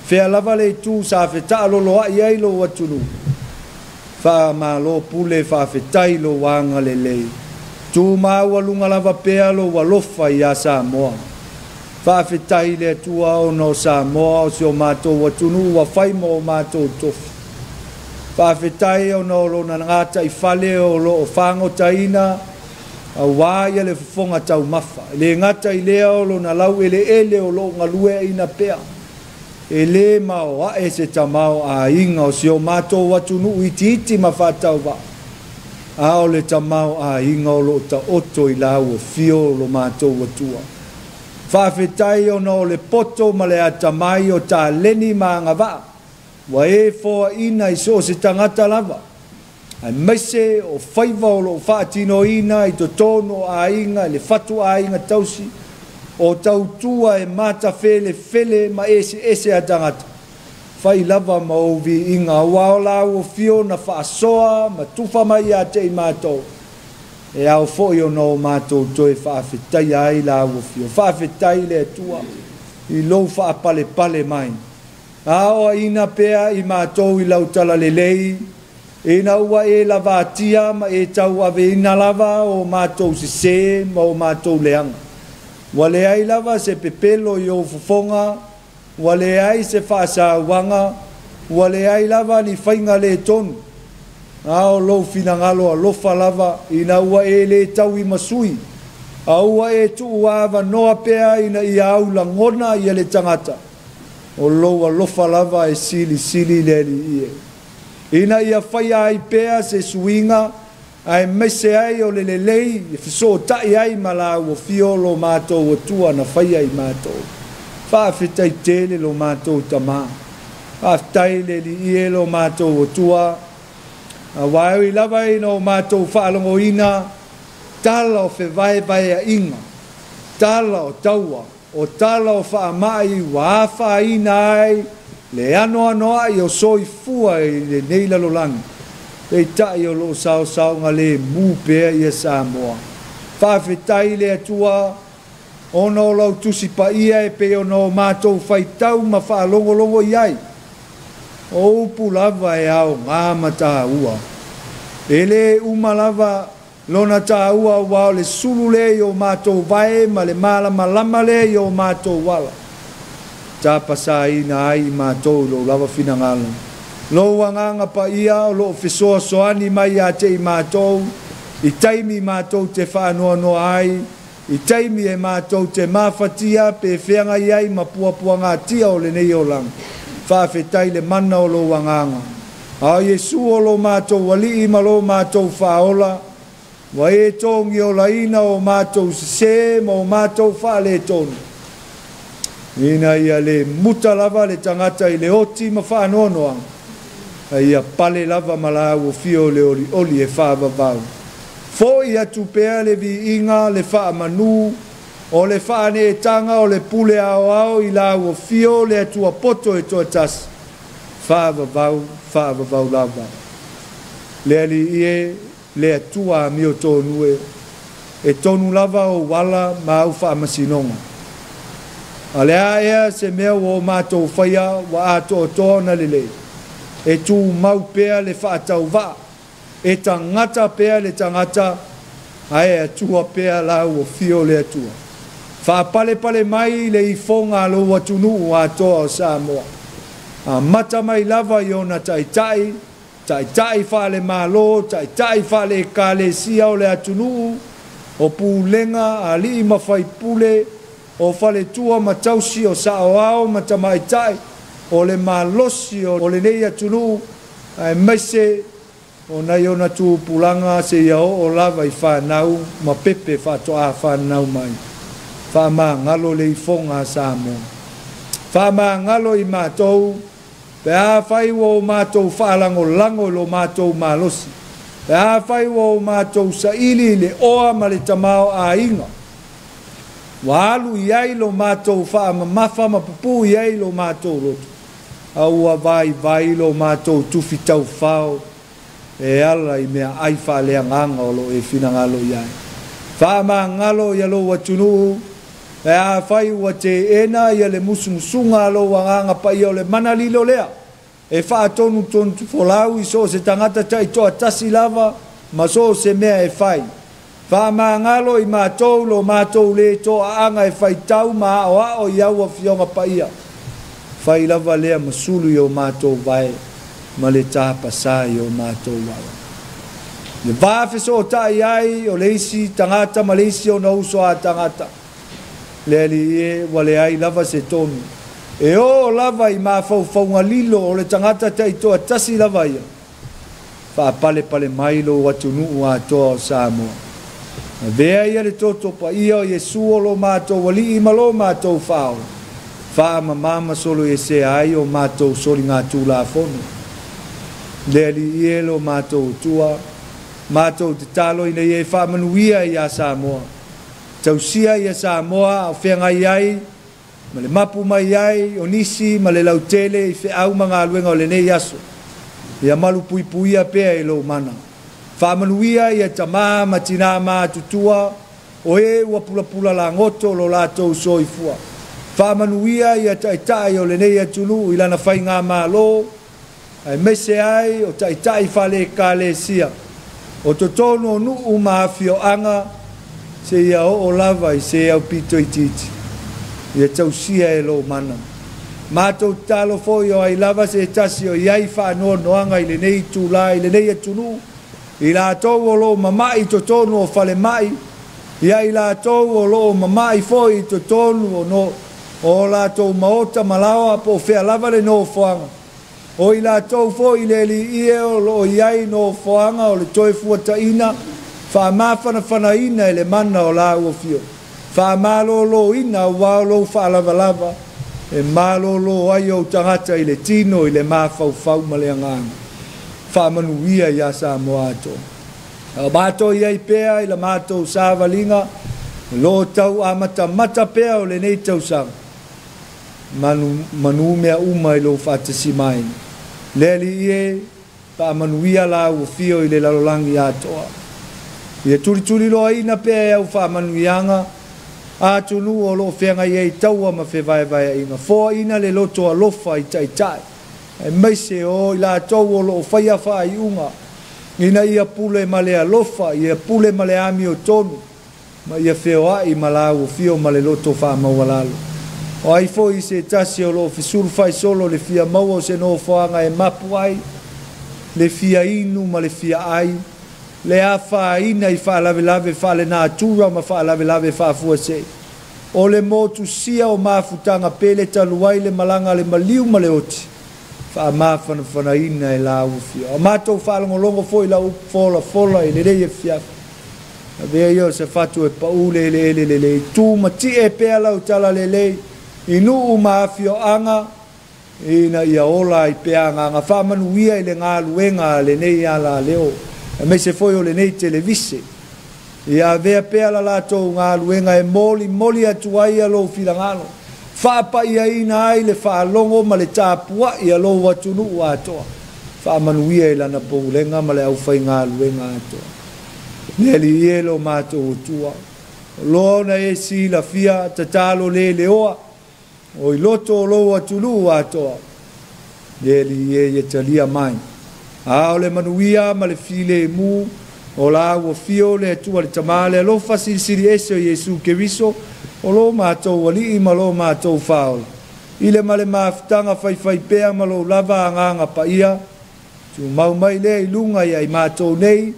Fea lava le itu sa fetaaloloaʻi ai lou atunuu. Faamālō pule, faafetai lou agalelei. Tumaualuga lava pea lou alofa iā Samoa. Faafetai le Atua ona o Samoa o si o matou atunuu ua fai ma o matou tofi. Faafetai ona o lona gataifale o loo fagotaina auā ia le fofoga taumafa. E lē gata i lea o lona laueleele o loo galueaina pea. E lē maoaʻe se tamaoaiga o si o matou atunuu itiiti ma faatauvaa, a o le tamaoaiga o loo taoto i la ua fio lo matou Atua. Faafetai ona o le poto ma le atamai o taleni ma agavaa ua e foaʻina i so o se tagata lava, aemaise o faiva o loo faatinoina i totonu o aiga i le fatuaiga tausi o tautua e matafelefele ma eseese a tagata. Fai lava ma ou viiga, auā o la ua fio na faasoa ma tufa mai ia te i matou. E ao foʻi ona o matou toe faafetaia ai la ua fio. Faafetai le Atua i lou faapalepale mai. Aoaina pea i matou i lau talalelei, ina ua e lavatia ma e tauaveina lava o matou sesē ma o matou leaga. Ua leai lava se pepelo i ou fofoga, ua leai se faasauaga, ua leai lava ni faiga lē tonu. A o lou finagalo alofa lava ina ua e lē tauimasui, a ua e tuu avanoa pea ina ia aulagona ia le tagata. O lou alofa lava e silisili le Alii e, ina ia faia ai pea se suiga aemaise ai o le lelei e fesootaʻi ai ma la ua fio lo matou Atua na faia i matou. Faafetai tele lo matou Tamā. Faafetai le Alii e lo matou Atua, auā e ui lava ina o matou faalogoina tala o fevaevaeaʻiga, tala o taua, o tala o faamaʻi ua afaina ai le anoanoaʻi o soifua i lenei lalolagi, peitaʻi o loo saosaoga lemu pea ia Samoa. Faafetai le Atua ona o lau Tusi Paia e pei ona o matou faitau ma faalogologo i ai. O upu lava e aogā ma tāua. E lē uma lava lona tāua, auā o le sulu lea i o matou vae ma le malamalama lea i o matou ala. Tapasāina ai i matou i lou lava finagalo. Lou agaga paia o loo fesoasoani mai ia te i matou, i taimi matou te faanoanoa ai, i taimi e matou te mafatia pe feagai ai ma puapuagatia o lenei olaga. Faafetai le mana o lou agaga. A o Iesu o lo matou Alii ma lo matou Faaola, ua e togiolaina o matou sesē ma o matou faaletonu. Ina ia le muta lava le tagata i le oti ma faanoanoaga, a ia pale lava ma lau afio le olioli e faavavau. Fo'i atu pea le viiga le faamanu o le faaneetaga o le pule aoao i lau afio le Atua poto e toatasi, faavavau, faavavau lava. Le Alii e, le Atua amiotonu e, e tonu lava ou ala ma au faamasinoga. A le a ea se mea ua o matou faia ua atoatoa ona lelei, e tumau pea le faatauvaa, e tagata pea le tagata, ae Atua pea lau afio le Atua. Faapalepale mai le ifoga a lou atunuu atoa o Samoa. Amata mai lava i ona taitai, taitai faalemalo, taitai faale-ekalesia o le atunuu, o pulega, alii ma faipule, o faletua ma tausi, o saoao ma tamaitai, o le malosi o lenei atunuu, aemaise o nai ona tupulaga seia oo lava i fanau ma pepe faatoa fanau mai. Faamagalo le ifoga a Samoa. Faamagalo i matou, pe afai ua o matou faalagolago i lo matou malosi, pe afai ua o matou saili i le oa ma le tamaoaiga, ua alu i ai lo matou faamamafa ma pupū i ai lo matou loto, a ua vaivai lo matou tufi taufao e ala i meaai faaleagaga o loo e finagalo i ai. Faamagalo ia lou atunuu, pe afai ua teena ia le musumusuga a lou agaga paia o le mana lilo lea, e faatonutonu folau i so o se tagata taitoatasi lava ma so o se mea e fai. Faamagalo i matou lo matou le toaaga e faitau ma aoao i au afioga paia. Fai lava lea ma sulu i o matou vae ma le tapasā i o matou ala. Le va fesootai ai o le isi tagata ma le isi ona uso a tagata. Le Alii e, ua leai lava se tonu. E oo lava i mafaufauga lilo o le tagata taitoatasi lava ia. Faapalepale mai lou atunuu atoa o Samoa. Avea ia le toto paia o Iesu o lo matou Alii ma lo matou Faaola. Faamama solo esea ai o matou soligatulafono. Le Alii e, lo matou Atua, matou tatalo ina ia e faamanuia iā Samoa. Tausia ia Samoa ao feagai ai ma le mapu mai ai o nisi ma le lautele i feau ma galuega o lenei aso. Ia malupuipuia pea i lou mana. Faamanuia ia tamā ma tinā matutua o e ua pulapula lagoto lo latou soifua. Faamanuia ia taitai o lenei atunuu i lana faigamalo, aemaise ai o taitai faale-ekalesia, o totonu o nuu ma afioaga, seia oo lava i se aupito itiiti. Ia tausia e lou mana. Matou tatalo foi o ai lava se tasi o i ai faanoanoaga i lenei itulā i lenei atunuu, i latou o loo mama'i i totonu o falema'i, ia i latou o loo mama'i foi i totonu o no o latou maota ma laoa po o fea lava le nofoaga, o i latou foi le Alii e o loo i ai nofoaga o le toefuataina, faamafanafanaina e le mana o lau afio, faamalōlōina auā o lou faalavalava e malōlō ai ou tagata i le tino i le mafaufau ma le agaga. Faamanuia iā Samoa atoa. A o matou i ai pea i la matou savaliga o loo tau amatamata pea o lenei tausaga, manu manu mea uma i lou faatasi mai. Le Alii e, faamanuia lau afio i le lalolagi atoa. Ia tulituliloaina pea e au faamanuiaga atunuu o loo feagai ai taua ma fevaevaeaiga. Foaina le loto alofa i taitai, aemaise o i latou o loo faia faaiuga, ina ia pule ma le alofa, ia pule ma le amiotonu, ma ia feoai ma lau afio ma le loto faamaualalo. O ai foi se tasi o loo fesulufaisolo le fia maua o se nofoaga e mapu ai, le fia inu ma le fia ai, le afaina i faalavelave faalenatura ma faalavelave faafuasei. O le motusia o mafutaga pele talu ai le malaga le maliu ma le oti, faamafanafanaina e lau afio. A matou faalogologo foi i lau upu folafola i lenei afiafi, avea ia o se fatu e paū le eleele lelei, tu ma tie pea lau talalelei, I nuu ma afioaga ina ia ola ai pea agaga faamanuia i le galuega a lenei alaleo aemaise foi o lenei televise. Ia avea pea la latou galuega e molimoli atu ai ia lou finagalo, faapaiaina ai le faalogo ma le tapuai a lou atunuu atoa. Faamanuia i lana pulega ma le aufaigaluega atoa. Le Alii e lo matou Atua, o loa ona e silafia tatalo le leoa o i loto o lou atunuu atoa. Le Alii e ia talia mai a o le manuia ma le filemu o la ua fio le Atua le Tamā le alofa silisili ese o Iesu Keriso o lo matou Alii ma lo matou Faaola i le ma le mafutaga faifaipea ma lou lava agaga paia tumau mai lea i luga ia i matou nei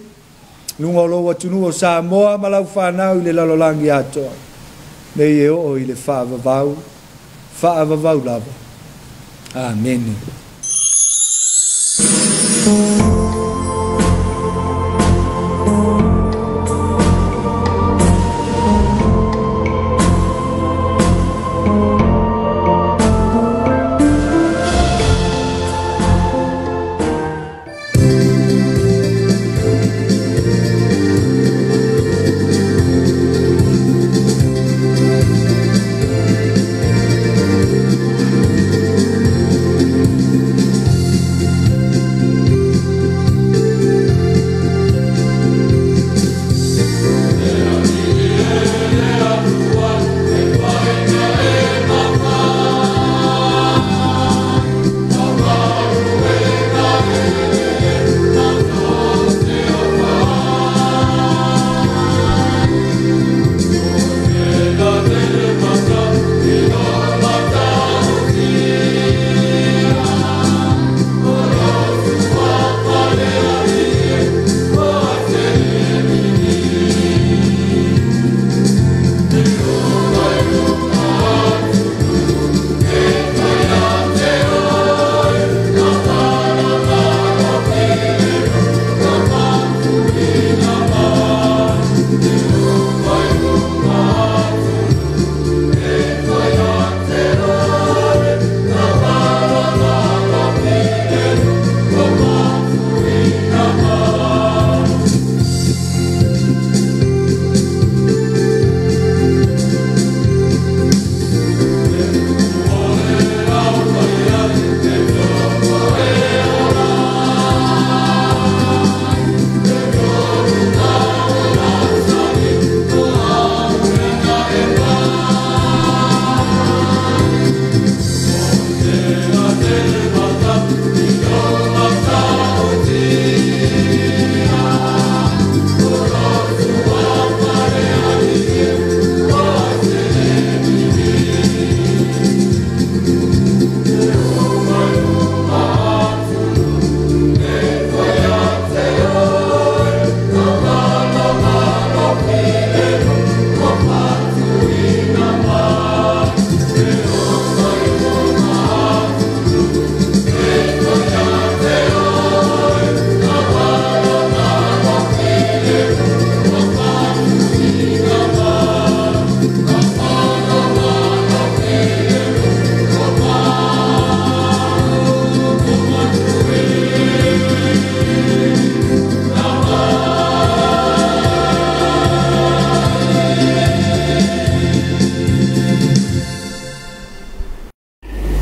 luga o lou atunuu o Samoa ma lau fanau i le lalolagi atoa nei e oo i le faavavau faavavau lava. Amene.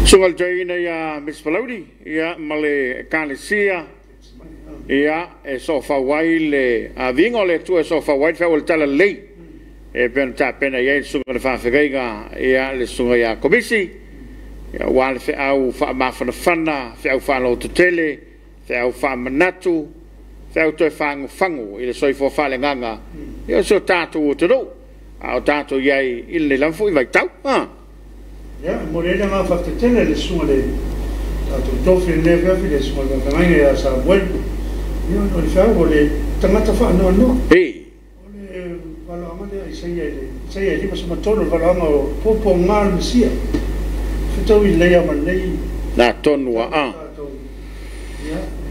Susuga le toeaina ia Miss Palauli, ia ma le Ekalesia, ia e soofau ai le aviga o le Atua e soofau ai le feau o le talalelei e pei ona tapena i ai le susuga i le faafeagaiga, ia le susuga ia Komisi, ia aua le feau faamafanafana, feau faalototele, feau faamanatu, feau toe fagufagu i le soifua faaleagaga, ia o si o tatou atunuu, a o tatou i ai i lenei lava foi vaitau. Ia, e momoli ai le agaga faafetai tele i le susuga i le tatou tofi i lenei afiafi, le susuga i le Faafeagaiga ia Samueli. Ia, o le feau o le tagata faanoanoa. O le valaauga lea a Isaia i le Isaia e 53, le valaauga o puapuaga o le Mesia. Fetaui lelei lava ma lenei Na tonu a. tatou,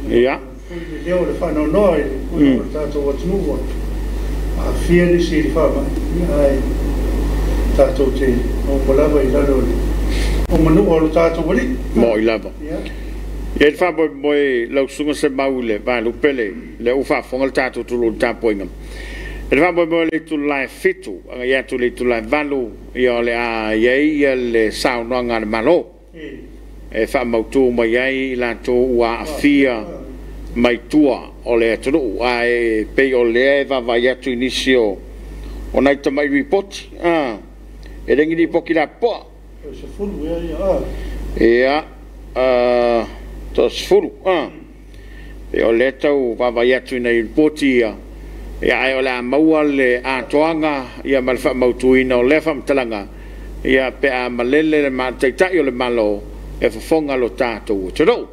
ia, ina foi le leo o le faanoanoa i le pulega o le tatou atunuu ua aafia nisi i le faamai, ia, ae tatou te nofo lava i lalo o le O manua o le tatou Alii. Mo'i lava. Ia le faamoemoe lau susuga Semau i le vaelupe lea ua faafofoga le tatou atunuu i le tapuaiga. E le faamoemoe le itula e 7 agai atu i le itula e 8, ia o le a i ai le saunoaga a le Malo e faamautu mai ai i latou ua aafia mai tua o le atunuu. Ae pei o lea e vaavaai atu i nisi o nai tamai ripoti, e le ni lipoti lapopoa. Ia, 10, pei o lea tau vaavaai atu i nai ripoti ia, ia ae o le a maua le atoaga ia ma le faamautuina o lea faamatalaga, ia pe a malele le taitai o le Malo e fofoga lo tatou atunuu.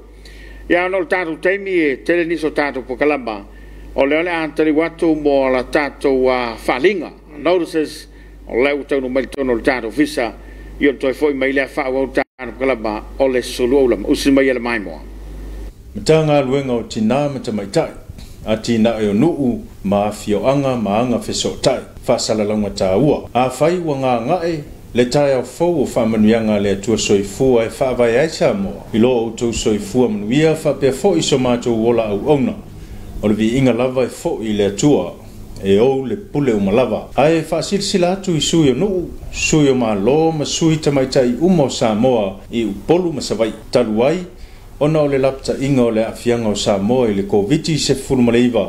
Ia ona o le tatou taimi e tele nisi o tatou polokalama, o lea o le a taliu atu mo la tatou faaaliga, notices, o lea ua taunuu mai totonu o le tatou ofisa, ia toe foi mai lea faaauau le tatou polokalama o le sulu aulama. Usi mai e le maimoa. Matagaluega o Tinā ma Tamaitai, atinae o nuu ma afioaga ma aga fesootai, faasalalauga taua. Afai ua gagae le taeao fou o faamanuiaga a le Atua soifua e faavae ai Samoa, i lo outou soifua manuia faapea foi so matou ola auauna. O le viiga lava e foi i le Atua, e ou le pule uma lava. Ae faasilasila atu i sui o nuu, sui o Malo ma sui tamaitai uma o Samoa i Upolu ma Savaii, talu ai ona o le lapataiga o le aafiaga o Samoa i le Koviti-19,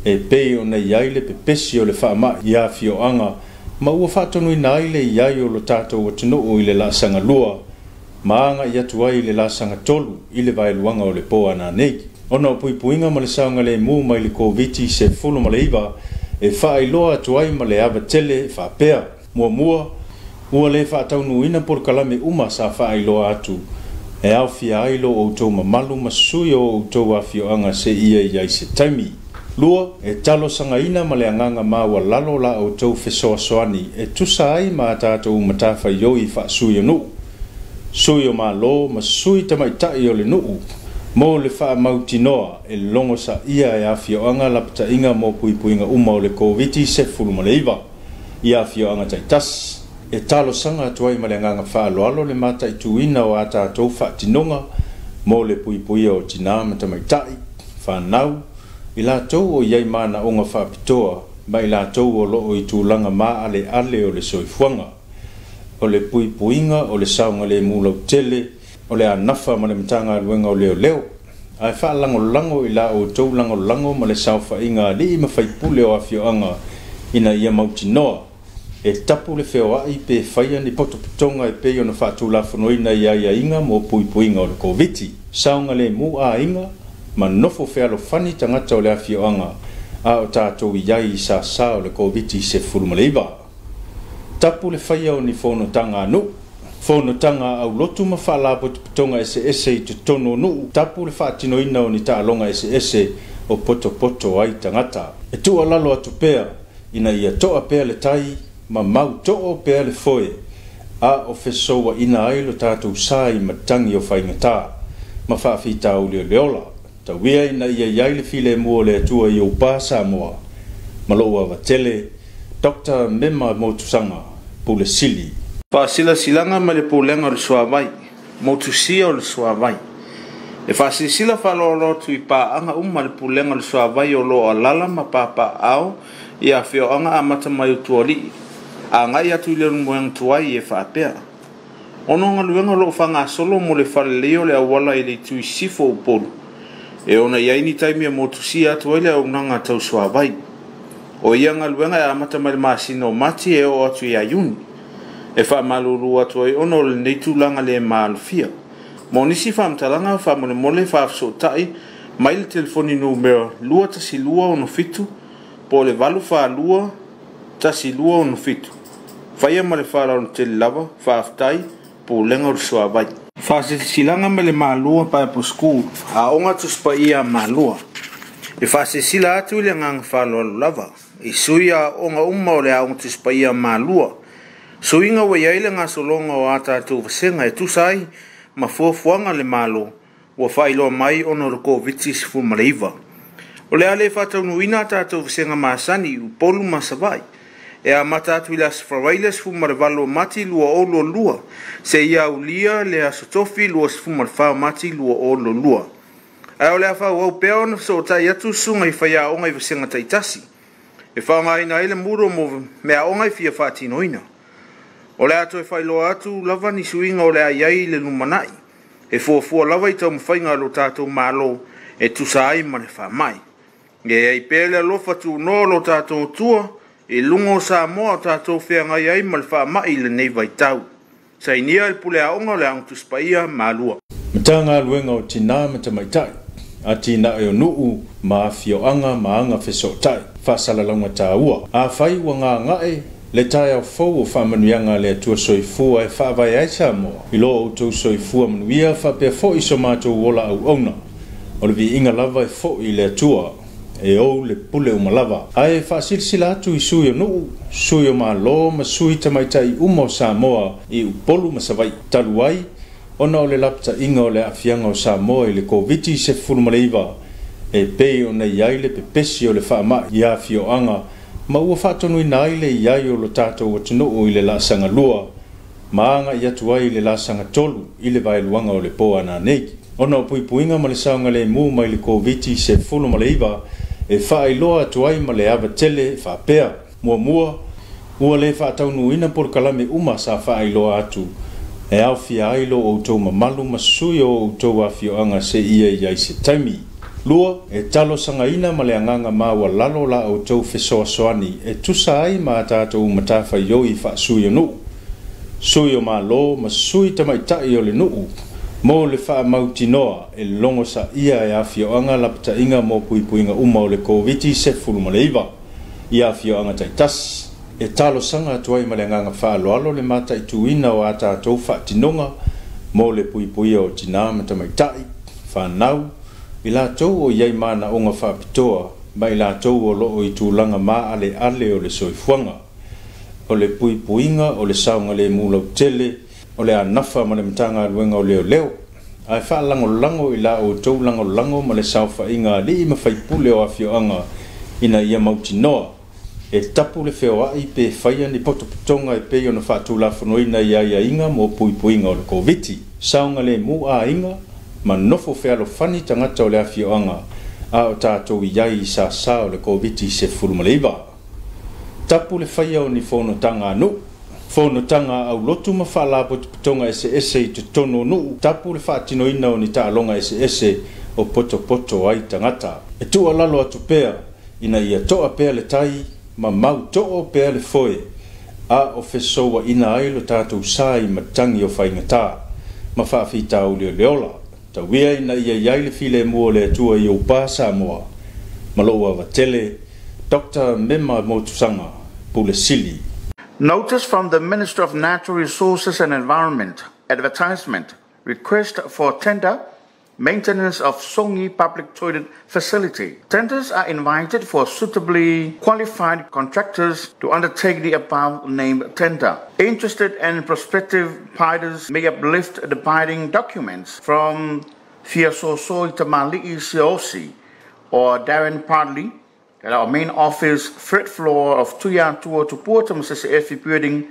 e pei ona i ai le pepesi o le faamai i afioaga ma ua faatonuina ai le i ai o lo tatou atunuu i le laasaga 2 ma agai atu ai i le laasaga 3 i le vaeluaga o le po a nanei. Ona o puipuiga ma le saogalemu mai le Koviti-19 e faailoa atu ai ma le ava tele e faapea. Muamua, ua le faataunuuina polokalame uma sa faailoa atu e aofia ai lo outou mamalu ma sui o outou afioaga seia i ai se taimi. 2, e talosagaina ma le agaga maualalo la outou fesoasoani e tusa ai ma a tatou matafaioi faasui o nuu, sui o Malo ma sui tamaitai o le nuu, mo le faamautinoa e logosaia e afioaga lapataiga mo puipuiga uma o le Koviti-19 i afioaga taitasi. E talosaga atu ai ma le agaga faaaloalo le mataituina o a tatou faatinoga mo le puipuia o tinā ma tamaitai, fanau, i latou o i ai manaoga faapitoa ma i latou o loo i tulaga maaleale o le soifuaga. O le puipuiga o le saogalemu lautele o le anafa ma le Matagaluega o Leoleo, ae faalagolago i la outou lagolago ma le saofaiga a alii ma faipule o afioaga ina ia mautinoa e tapu le feoai pe faia ni potopotoga e pei ona faatulafonoina i aiaiga mo puipuiga o le Koviti. Saogalemu aiga ma nofo fealofani tagata o le afioaga a o tatou i ai i sasā o le Koviti-19. Tapu le faia o ni fonotaga a nuu, fonotaga aulotu ma faalapotopotoga eseese i totonu o nuu, tapu le faatinoina o ni taaloga eseese o potopoto ai tagata. E tuualalo atu pea ina ia toa pea le tai ma mautoo pea le foe, a o fesouaina ai lo tatou sa i matagi o faigata ma faafitauli o le ola. Tauia ina ia i ai le filemu o le Atua i ou pa Samoa. Ma lou ava tele, Dr. Mema Motusaga, Pule Sili. Faasilasilaga mai le Pulega o le Suavai, Motusia o le Suavai. E faasilasila faaaloalo atu i paaga uma le Pulega o le Suavai o lo o alaala ma papaaao i afioaga amata mai o Tualii, agai atu i le Leulumoega tuai e faapea. Ona o galuega o loo faagasolo mo le faalelei o le auala i le itu i sisifo o Upolu, e ona i ai ni taimi e motusia atu ai le auaunaga tau suavai. O ia galuega e amata mai le masina o Mati e oo atu ia Iuni. E faamalulu atu ai ona o lenei tulaga le maalofia. Mo nisi faamatalaga faamolemole faafesootai mai le telefoni numera 21267 po o le 842 1267. Faia ma le faaaloalo tele lava, faafetai, Pulega o le Suavai. Faasilasilaga mai le Malua Bible School, Aoga Tusi Paia a Malua. E faasilasila atu i le agaga faaaloalo lava i sui aooga uma o le Aoga Tusi Paia a Malua, suiga ua i ai le gasologa o a tatou vasega e tusa ai ma fuafuaga a le Malo ua faailoa mai ona o le Koviti-19. O le a le faataunuuina a tatou vasega masani i Upolu ma Savaii. E amata atu i le Aso Faraile 18 o Mati 2022 seia aulia le Aso Tofi 24 o Mati 2022. Ae o le a faaauau pea ona fesootai atu susuga i faiaoga i vasega taitasi e faaaogaina ai le Moodle mo meaaoga e fia faatinoina. O le a toe faailoa atu lava ni suiga o le a i ai i le lumanai e fuafua lava i taumafaiga a lo tatou Malo e tusa ai ma le faamai. Ia i ai pea le alofa tunoa o lo tatou Atua i luga o Samoa o tatou feagai ai ma le faamai i lenei vaitau. Sainia le Pule Aoga o le Aoga Tusi Paia Malua. Matagaluega o Tinā ma Tamaitai, Atinae o Nuu ma Afioaga ma Agafesootai, Faasalalauga Taua. Afai ua gagae le taeao fou o faamanuiaga a le Atua Soifua e faavae ai Samoa, i lo outou soifua manuia faapea foi so matou ola auauna, o le viiga lava e foi i le Atua e ou le pule uma lava. Ae faasilasila atu i sui o nuu, sui o Malo ma sui tamaitai uma o Samoa i Upolu ma Savaii, talu ai ona o le lapataiga o le aafiaga o Samoa i le Koviti-19 e pei ona i ai le pepesi o le faamai i afioaga ma ua faatonuina ai le i ai o lo tatou atunuu i le laasaga lua ma agai atu ai i le laasaga tolu i le vaeluaga o le po a nanei. Ona o puipuiga ma le saogalemu mai le Koviti-19 e faailoa atu ai ma le ava tele e faapea: Muamua, ua le faataunuuina polokalame uma sa faailoa atu e aofia ai lo outou mamalu ma sui o outou afioaga seia i ai se taimi. Lua, e talosagaina ma le agaga maualalo la outou fesoasoani e tusa ai ma a tatou matafaioi faasui o nuu, sui o Malo ma sui tamaitai o le nuu mo le faamautinoa e logosaia e afioaga lapataiga mo puipuiga uma o le Koviti-19 i afioaga taitasi. E talosaga atu ai ma le agaga faaaloalo le mataituina o a tatou faatinoga mo le puipuia o tinā ma tamaitai, fanau, i latou o i ai manaoga faapitoa ma i latou o loo i tulaga maaleale o le soifuaga, o le puipuiga o le saogalemu lautele o le a nafa ma le Matagaluega o Leoleo, ae faalagolago i la outou lagolago ma le saofaiga a alii ma faipule o afioaga ina ia mautinoa e tapu le feoai pe faia ni potopotoga e pei ona faatulafonoina i aiaiga mo puipuiga o le Koviti, saogalemu aiga ma nofo fealofani tagata o le afioaga a o tatou i ai i sāsā o le Koviti-19. Tapu le faia o ni fonotaga a nuu, fonotaga aulotu ma faalapotopotoga eseese i totonu o nuu, tapu le faatinoina o ni taaloga eseese o potopoto ai tagata. E tuualalo atu pea ina ia toa pea le tai ma mautoo pea le foe a o fesouaina ai lo tatou sa i matagi o faigata ma faafitauli o le ola. Tauia ina ia i ai le filemu o le Atua i ou pa Samoa. Ma lou ava tele, Dr. Mema Motusaga, Pule Sili. Notice from the Minister of Natural Resources and Environment. Advertisement. Request for tender. Maintenance of Sogi Public Toilet Facility. Tenders are invited for suitably qualified contractors to undertake the above named tender. Interested and prospective bidders may uplift the bidding documents from Fiasosoi Tamali'i Siosi or Darren Padley at our main office, third floor of Tuia Tua Tupua Tamasese Building,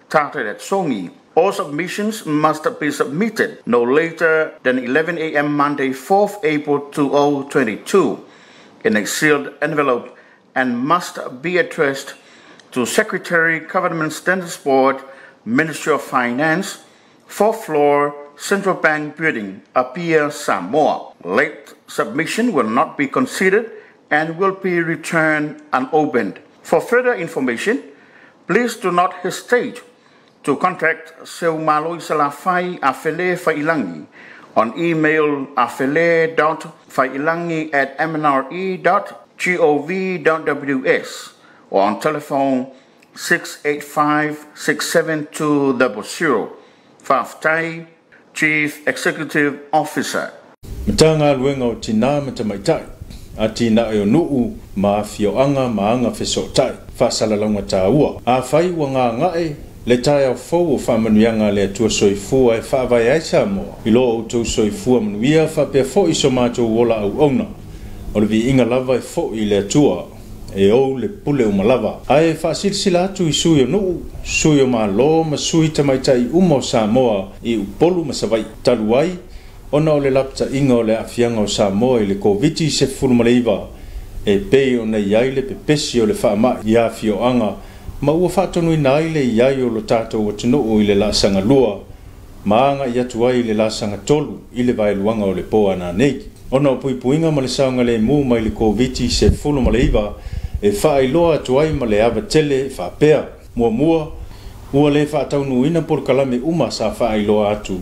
started at Sogi. All submissions must be submitted no later than 11 a.m. Monday, 4th April 2022, in a sealed envelope and must be addressed to Secretary, Government Standards Board, Ministry of Finance, fourth floor, Central Bank Building, Apia, Samoa. Late submission will not be considered and will be returned unopened. For further information, please do not hesitate to contact Seumalo Salafai Afele Failangi on email afele.failangi at mnre.gov.ws or on telephone 685 67200. Faftai, Chief Executive Officer. Matagaluega o Tinā ma Tamaitai, Atinae o Nuu ma Afioaga ma Agafesootai, Faasalalauga Taua. Afai ua gagae le taeao fou o faamanuiaga a le Atua Soifua e faavae ai Samoa, i lo outou soifua manuia faapea foi so matou ola auauna, o le viiga lava e foi i le Atua E ou le pule uma lava. Ae faasilasila atu i sui o nuu, sui o Malo ma sui tamaitai uma o Samoa i Upolu ma Savaii, talu ai ona o le lapataiga o le aafiaga o Samoa i le Koviti-19 e pei ona i ai le pepesi o le faamai i afioaga ma ua faatonuina ai le i ai o lo tatou atunuu i le laasaga 2 ma agai atu ai i le laasaga 3 i le vaeluaga o le po a nanei. Ona o puipuiga ma le saogalemu mai le Koviti-19 e faailoa atu ai ma le ava tele faapea: Muamua, ua le faataunuuina polokalame uma sa faailoa atu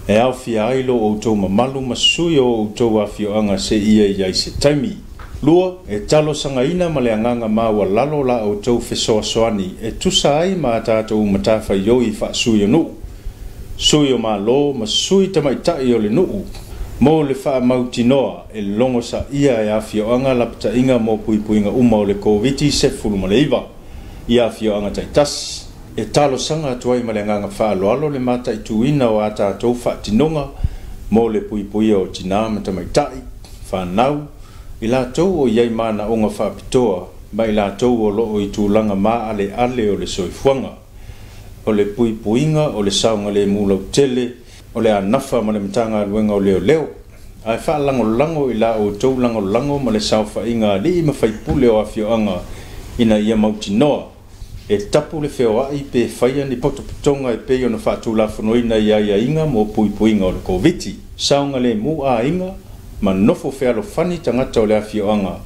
e aofia ai lo outou mamalu ma sui o outou afioaga seia i ai se taimi. 2, e talosagaina ma le agaga maualalo la outou fesoasoani e tusa ai ma a tatou matafaioi faasui o nuu, sui o Malo ma sui tamaitai o le nuu mo le faamautinoa e logosaia e afioaga lapataiga mo puipuiga uma o le Koviti-19 i afioaga taitasi. E talosaga atu ai ma le agaga faaaloalo le mataituina o a tatou faatinoga mo le puipuia o tinā ma tamaitai, fanau, i latou o i ai manaoga faapitoa ma i latou o loo i tulaga maaleale o le soifuaga. O le puipuiga o le saogalemu lautele o le a nafa ma le Matagaluega o Leoleo, ae faalagolago i la outou lagolago ma le saofaiga a alii ma faipule o afioaga ina ia mautinoa e tapu le feoai pe faia ni potopotoga e pei ona faatulafonoina i aiaiga mo puipuiga o le Koviti. Saogalemu aiga ma nofo fealofani tagata o le afioaga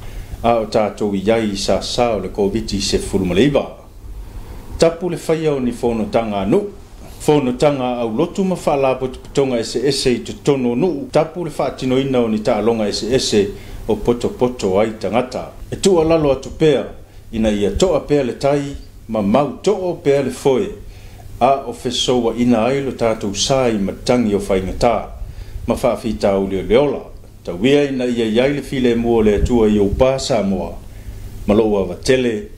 a o tatou i ai i sāsā o le Koviti-19. Tapu le faia o ni fonotaga a nuu, fonotaga a aulotu ma faalapotopotoga eseese i totonu o nuu, tapu le faatinoina o ni taaloga eseese o potopoto ai tagata. E tuualalo atu pea ina ia toa pea le tai ma mautoo pea le foe a o fesouaina ai lo tatou sa i matagi o faigata ma faafitauli o le ola. Tauia ina ia i ai le filemu o le Atua i ou pa Samoa ma lou ava tele,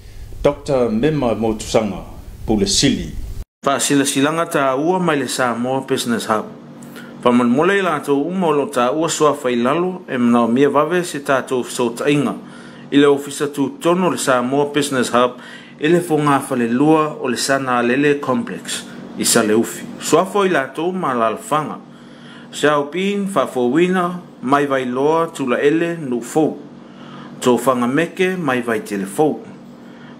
Dr. Mema Motusaga, Pule Sili. Faasilasilaga taua mai le Samoa Business Hub. Faamolemole i latou uma o lo o taua suafa i lalo e manaomia vave se tatou fesootaiga i le Ofisa Tutotonu o le Samoa Business Hub i le fogafalelua o le Sana Alele Complex i Saleufi. Suafa o i latou ma alaalafaga: Xiaobin Faafouina mai Vailoa Tulaele Nuufou, Tofagameke mai Vaitelefou,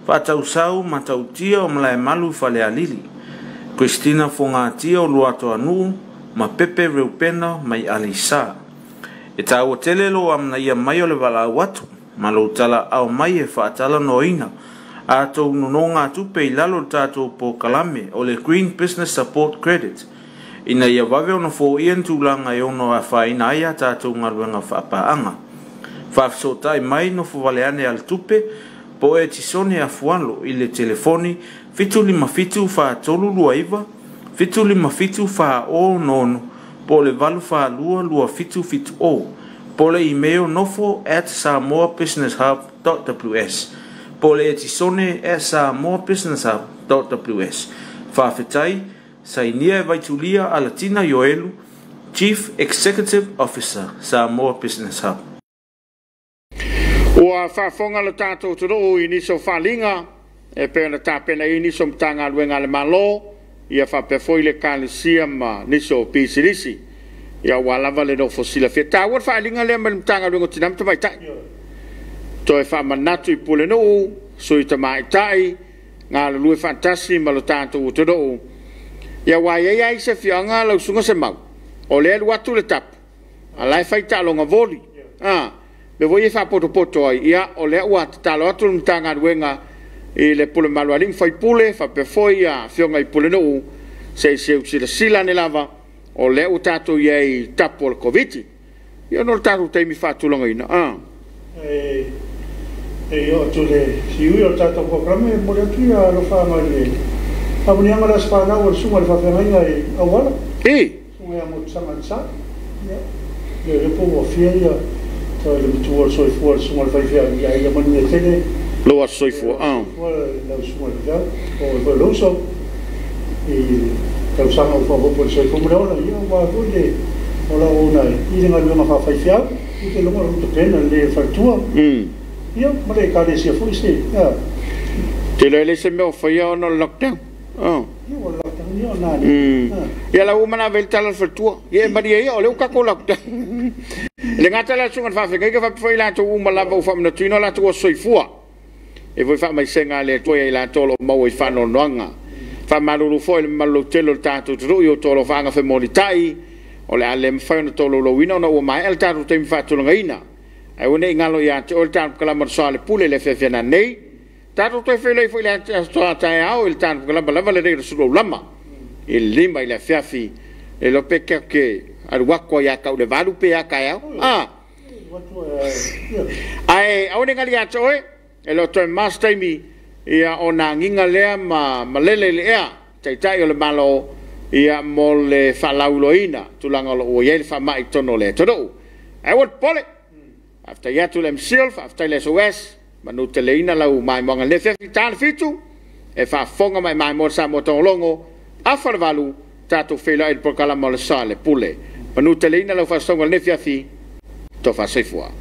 Faatausau Matautia o Malaemalu i Falealili, Christina Fogatia o Luatoanuu ma Pepe Reupena mai Aleisa. E taua tele lou amanaia mai o le valaau atu ma lou talaau mai e faatalanoaina a tou nonogatupe i lalo o le tatou polokalame o le Green Business Support Credit ina ia vave ona foia ni tulaga e ono afaina ai a tatou galuega faapaaga. Faafesootai mai nofo vale ane a le tupe po o Etisone Afualo i le telefoni 757 4329 757 406 po o le 842 2770 po o le email nofo@samoabusinesshub.ws po o le etisone@samoabusinesshub.ws. Faafetai. Sainia e Vaitulia Alatina Ioelu, Chief Executive Officer, Samoa Business Hub. Ua faafofoga lo tatou atunuu i nisi o faaaliga e pei ona tapena i ai nisi o Matagaluega a le Malo, ia faapea foi le Ekalesia ma nisi o pisinisi, ia aua lava le nofo silafia. E taua le faaaliga lea mai le Matagaluega o Tina ma Tamaitai. Toe faamanatu i pulenuu, sui tamaitai, galulue faatasi ma lo tatou atunuu. Ia aua e i ai lava isi afioaga lau Susuga Semau, o lea e alu atu le tapu, a o la e fai taaloga voli. A, mea foi ia e faapotopoto ai, ia o lea ua tatalo atu le Matagaluega i le pule mamalu a alii ma faipule faapea foi afioga i pulenuu, se i seu silasila ane lava, o lea ua tatou i ai i tapu o le Koviti. Ia ona o le tatou taimi faatulagaina. A. E oo atu i le siui o le tatou polokalame, e momoli atu ia alofaaga i le faamanuiaga o le Aso Fanau a le Susuga i le Faafeagaiga i Auala, Susuga ia Motusaga Lesa. Ia, le iloa po ua fia ia toe le matua o le soifua o le Susuga i le Faifeau, ia ia manuia tele lou aso soifua. Soifua lau Susuga i le Faifeau, o oe foi o le uso i tausaga ua faaopoopo i le soifua ma le ola, ia aua foi le olaoauna i le galuega faafaifeau. Ou te iloa o lau tapena lelei o le faletua. Ia, ma le Ekalesia foi se, ia. Te iloa e leai se mea o faia ona o le lockdown. Oh. Ia, ua lockdown, ia o na mm. Ia la ua mana ave le tala le faletua. Ia e malie ia o lea ua tatou lockdown. Le gata la susuga i le faafeagaiga faapea foi i latou uma lava ua faamanatuina o latou aso soifua. E foi faamaisega a le Atua ia i latou o lo o maua i faanoanoaga. Faamalulu foi i le mamalu lautele o le tatou atunuu i outou alofaaga femolitai, o le a le mafai ona tolaulauina ona ua maea le tatou taimi faatulagaina. Ae aua ne i galo ia te oe le tatou kalama o le Soalepule i le afiafi a nanei. Tatou toe feiloai foi i le aso a taeao i le tatou kalama lava lenei o le sulu aulama i le 5 i le afiafi. Le iloa pe ke alu atu ai ia tau le 8 pe a taeao. Ah! Ae aua ne i galo ia te oe, e le o toe ma se taimi ia ona agiga lea ma malele i le ea Taitai o le Malo ia mo le faalauiloaina tulaga o lo o ua i ai le faamai i totonu o le atunuu. Ae aua le popole, faafetai atu le MCIL, faafetai le SOS, manuteleina lau maimoaga i lenei afiafi, ta le 7, e faafofoga ma e maimoa le Samoa Tagologo, afa le 8, tatou feiloai i le polokalama o le Soalepule. Manuteleina lau faasoasoga i lenei afiafi, tofa soifua.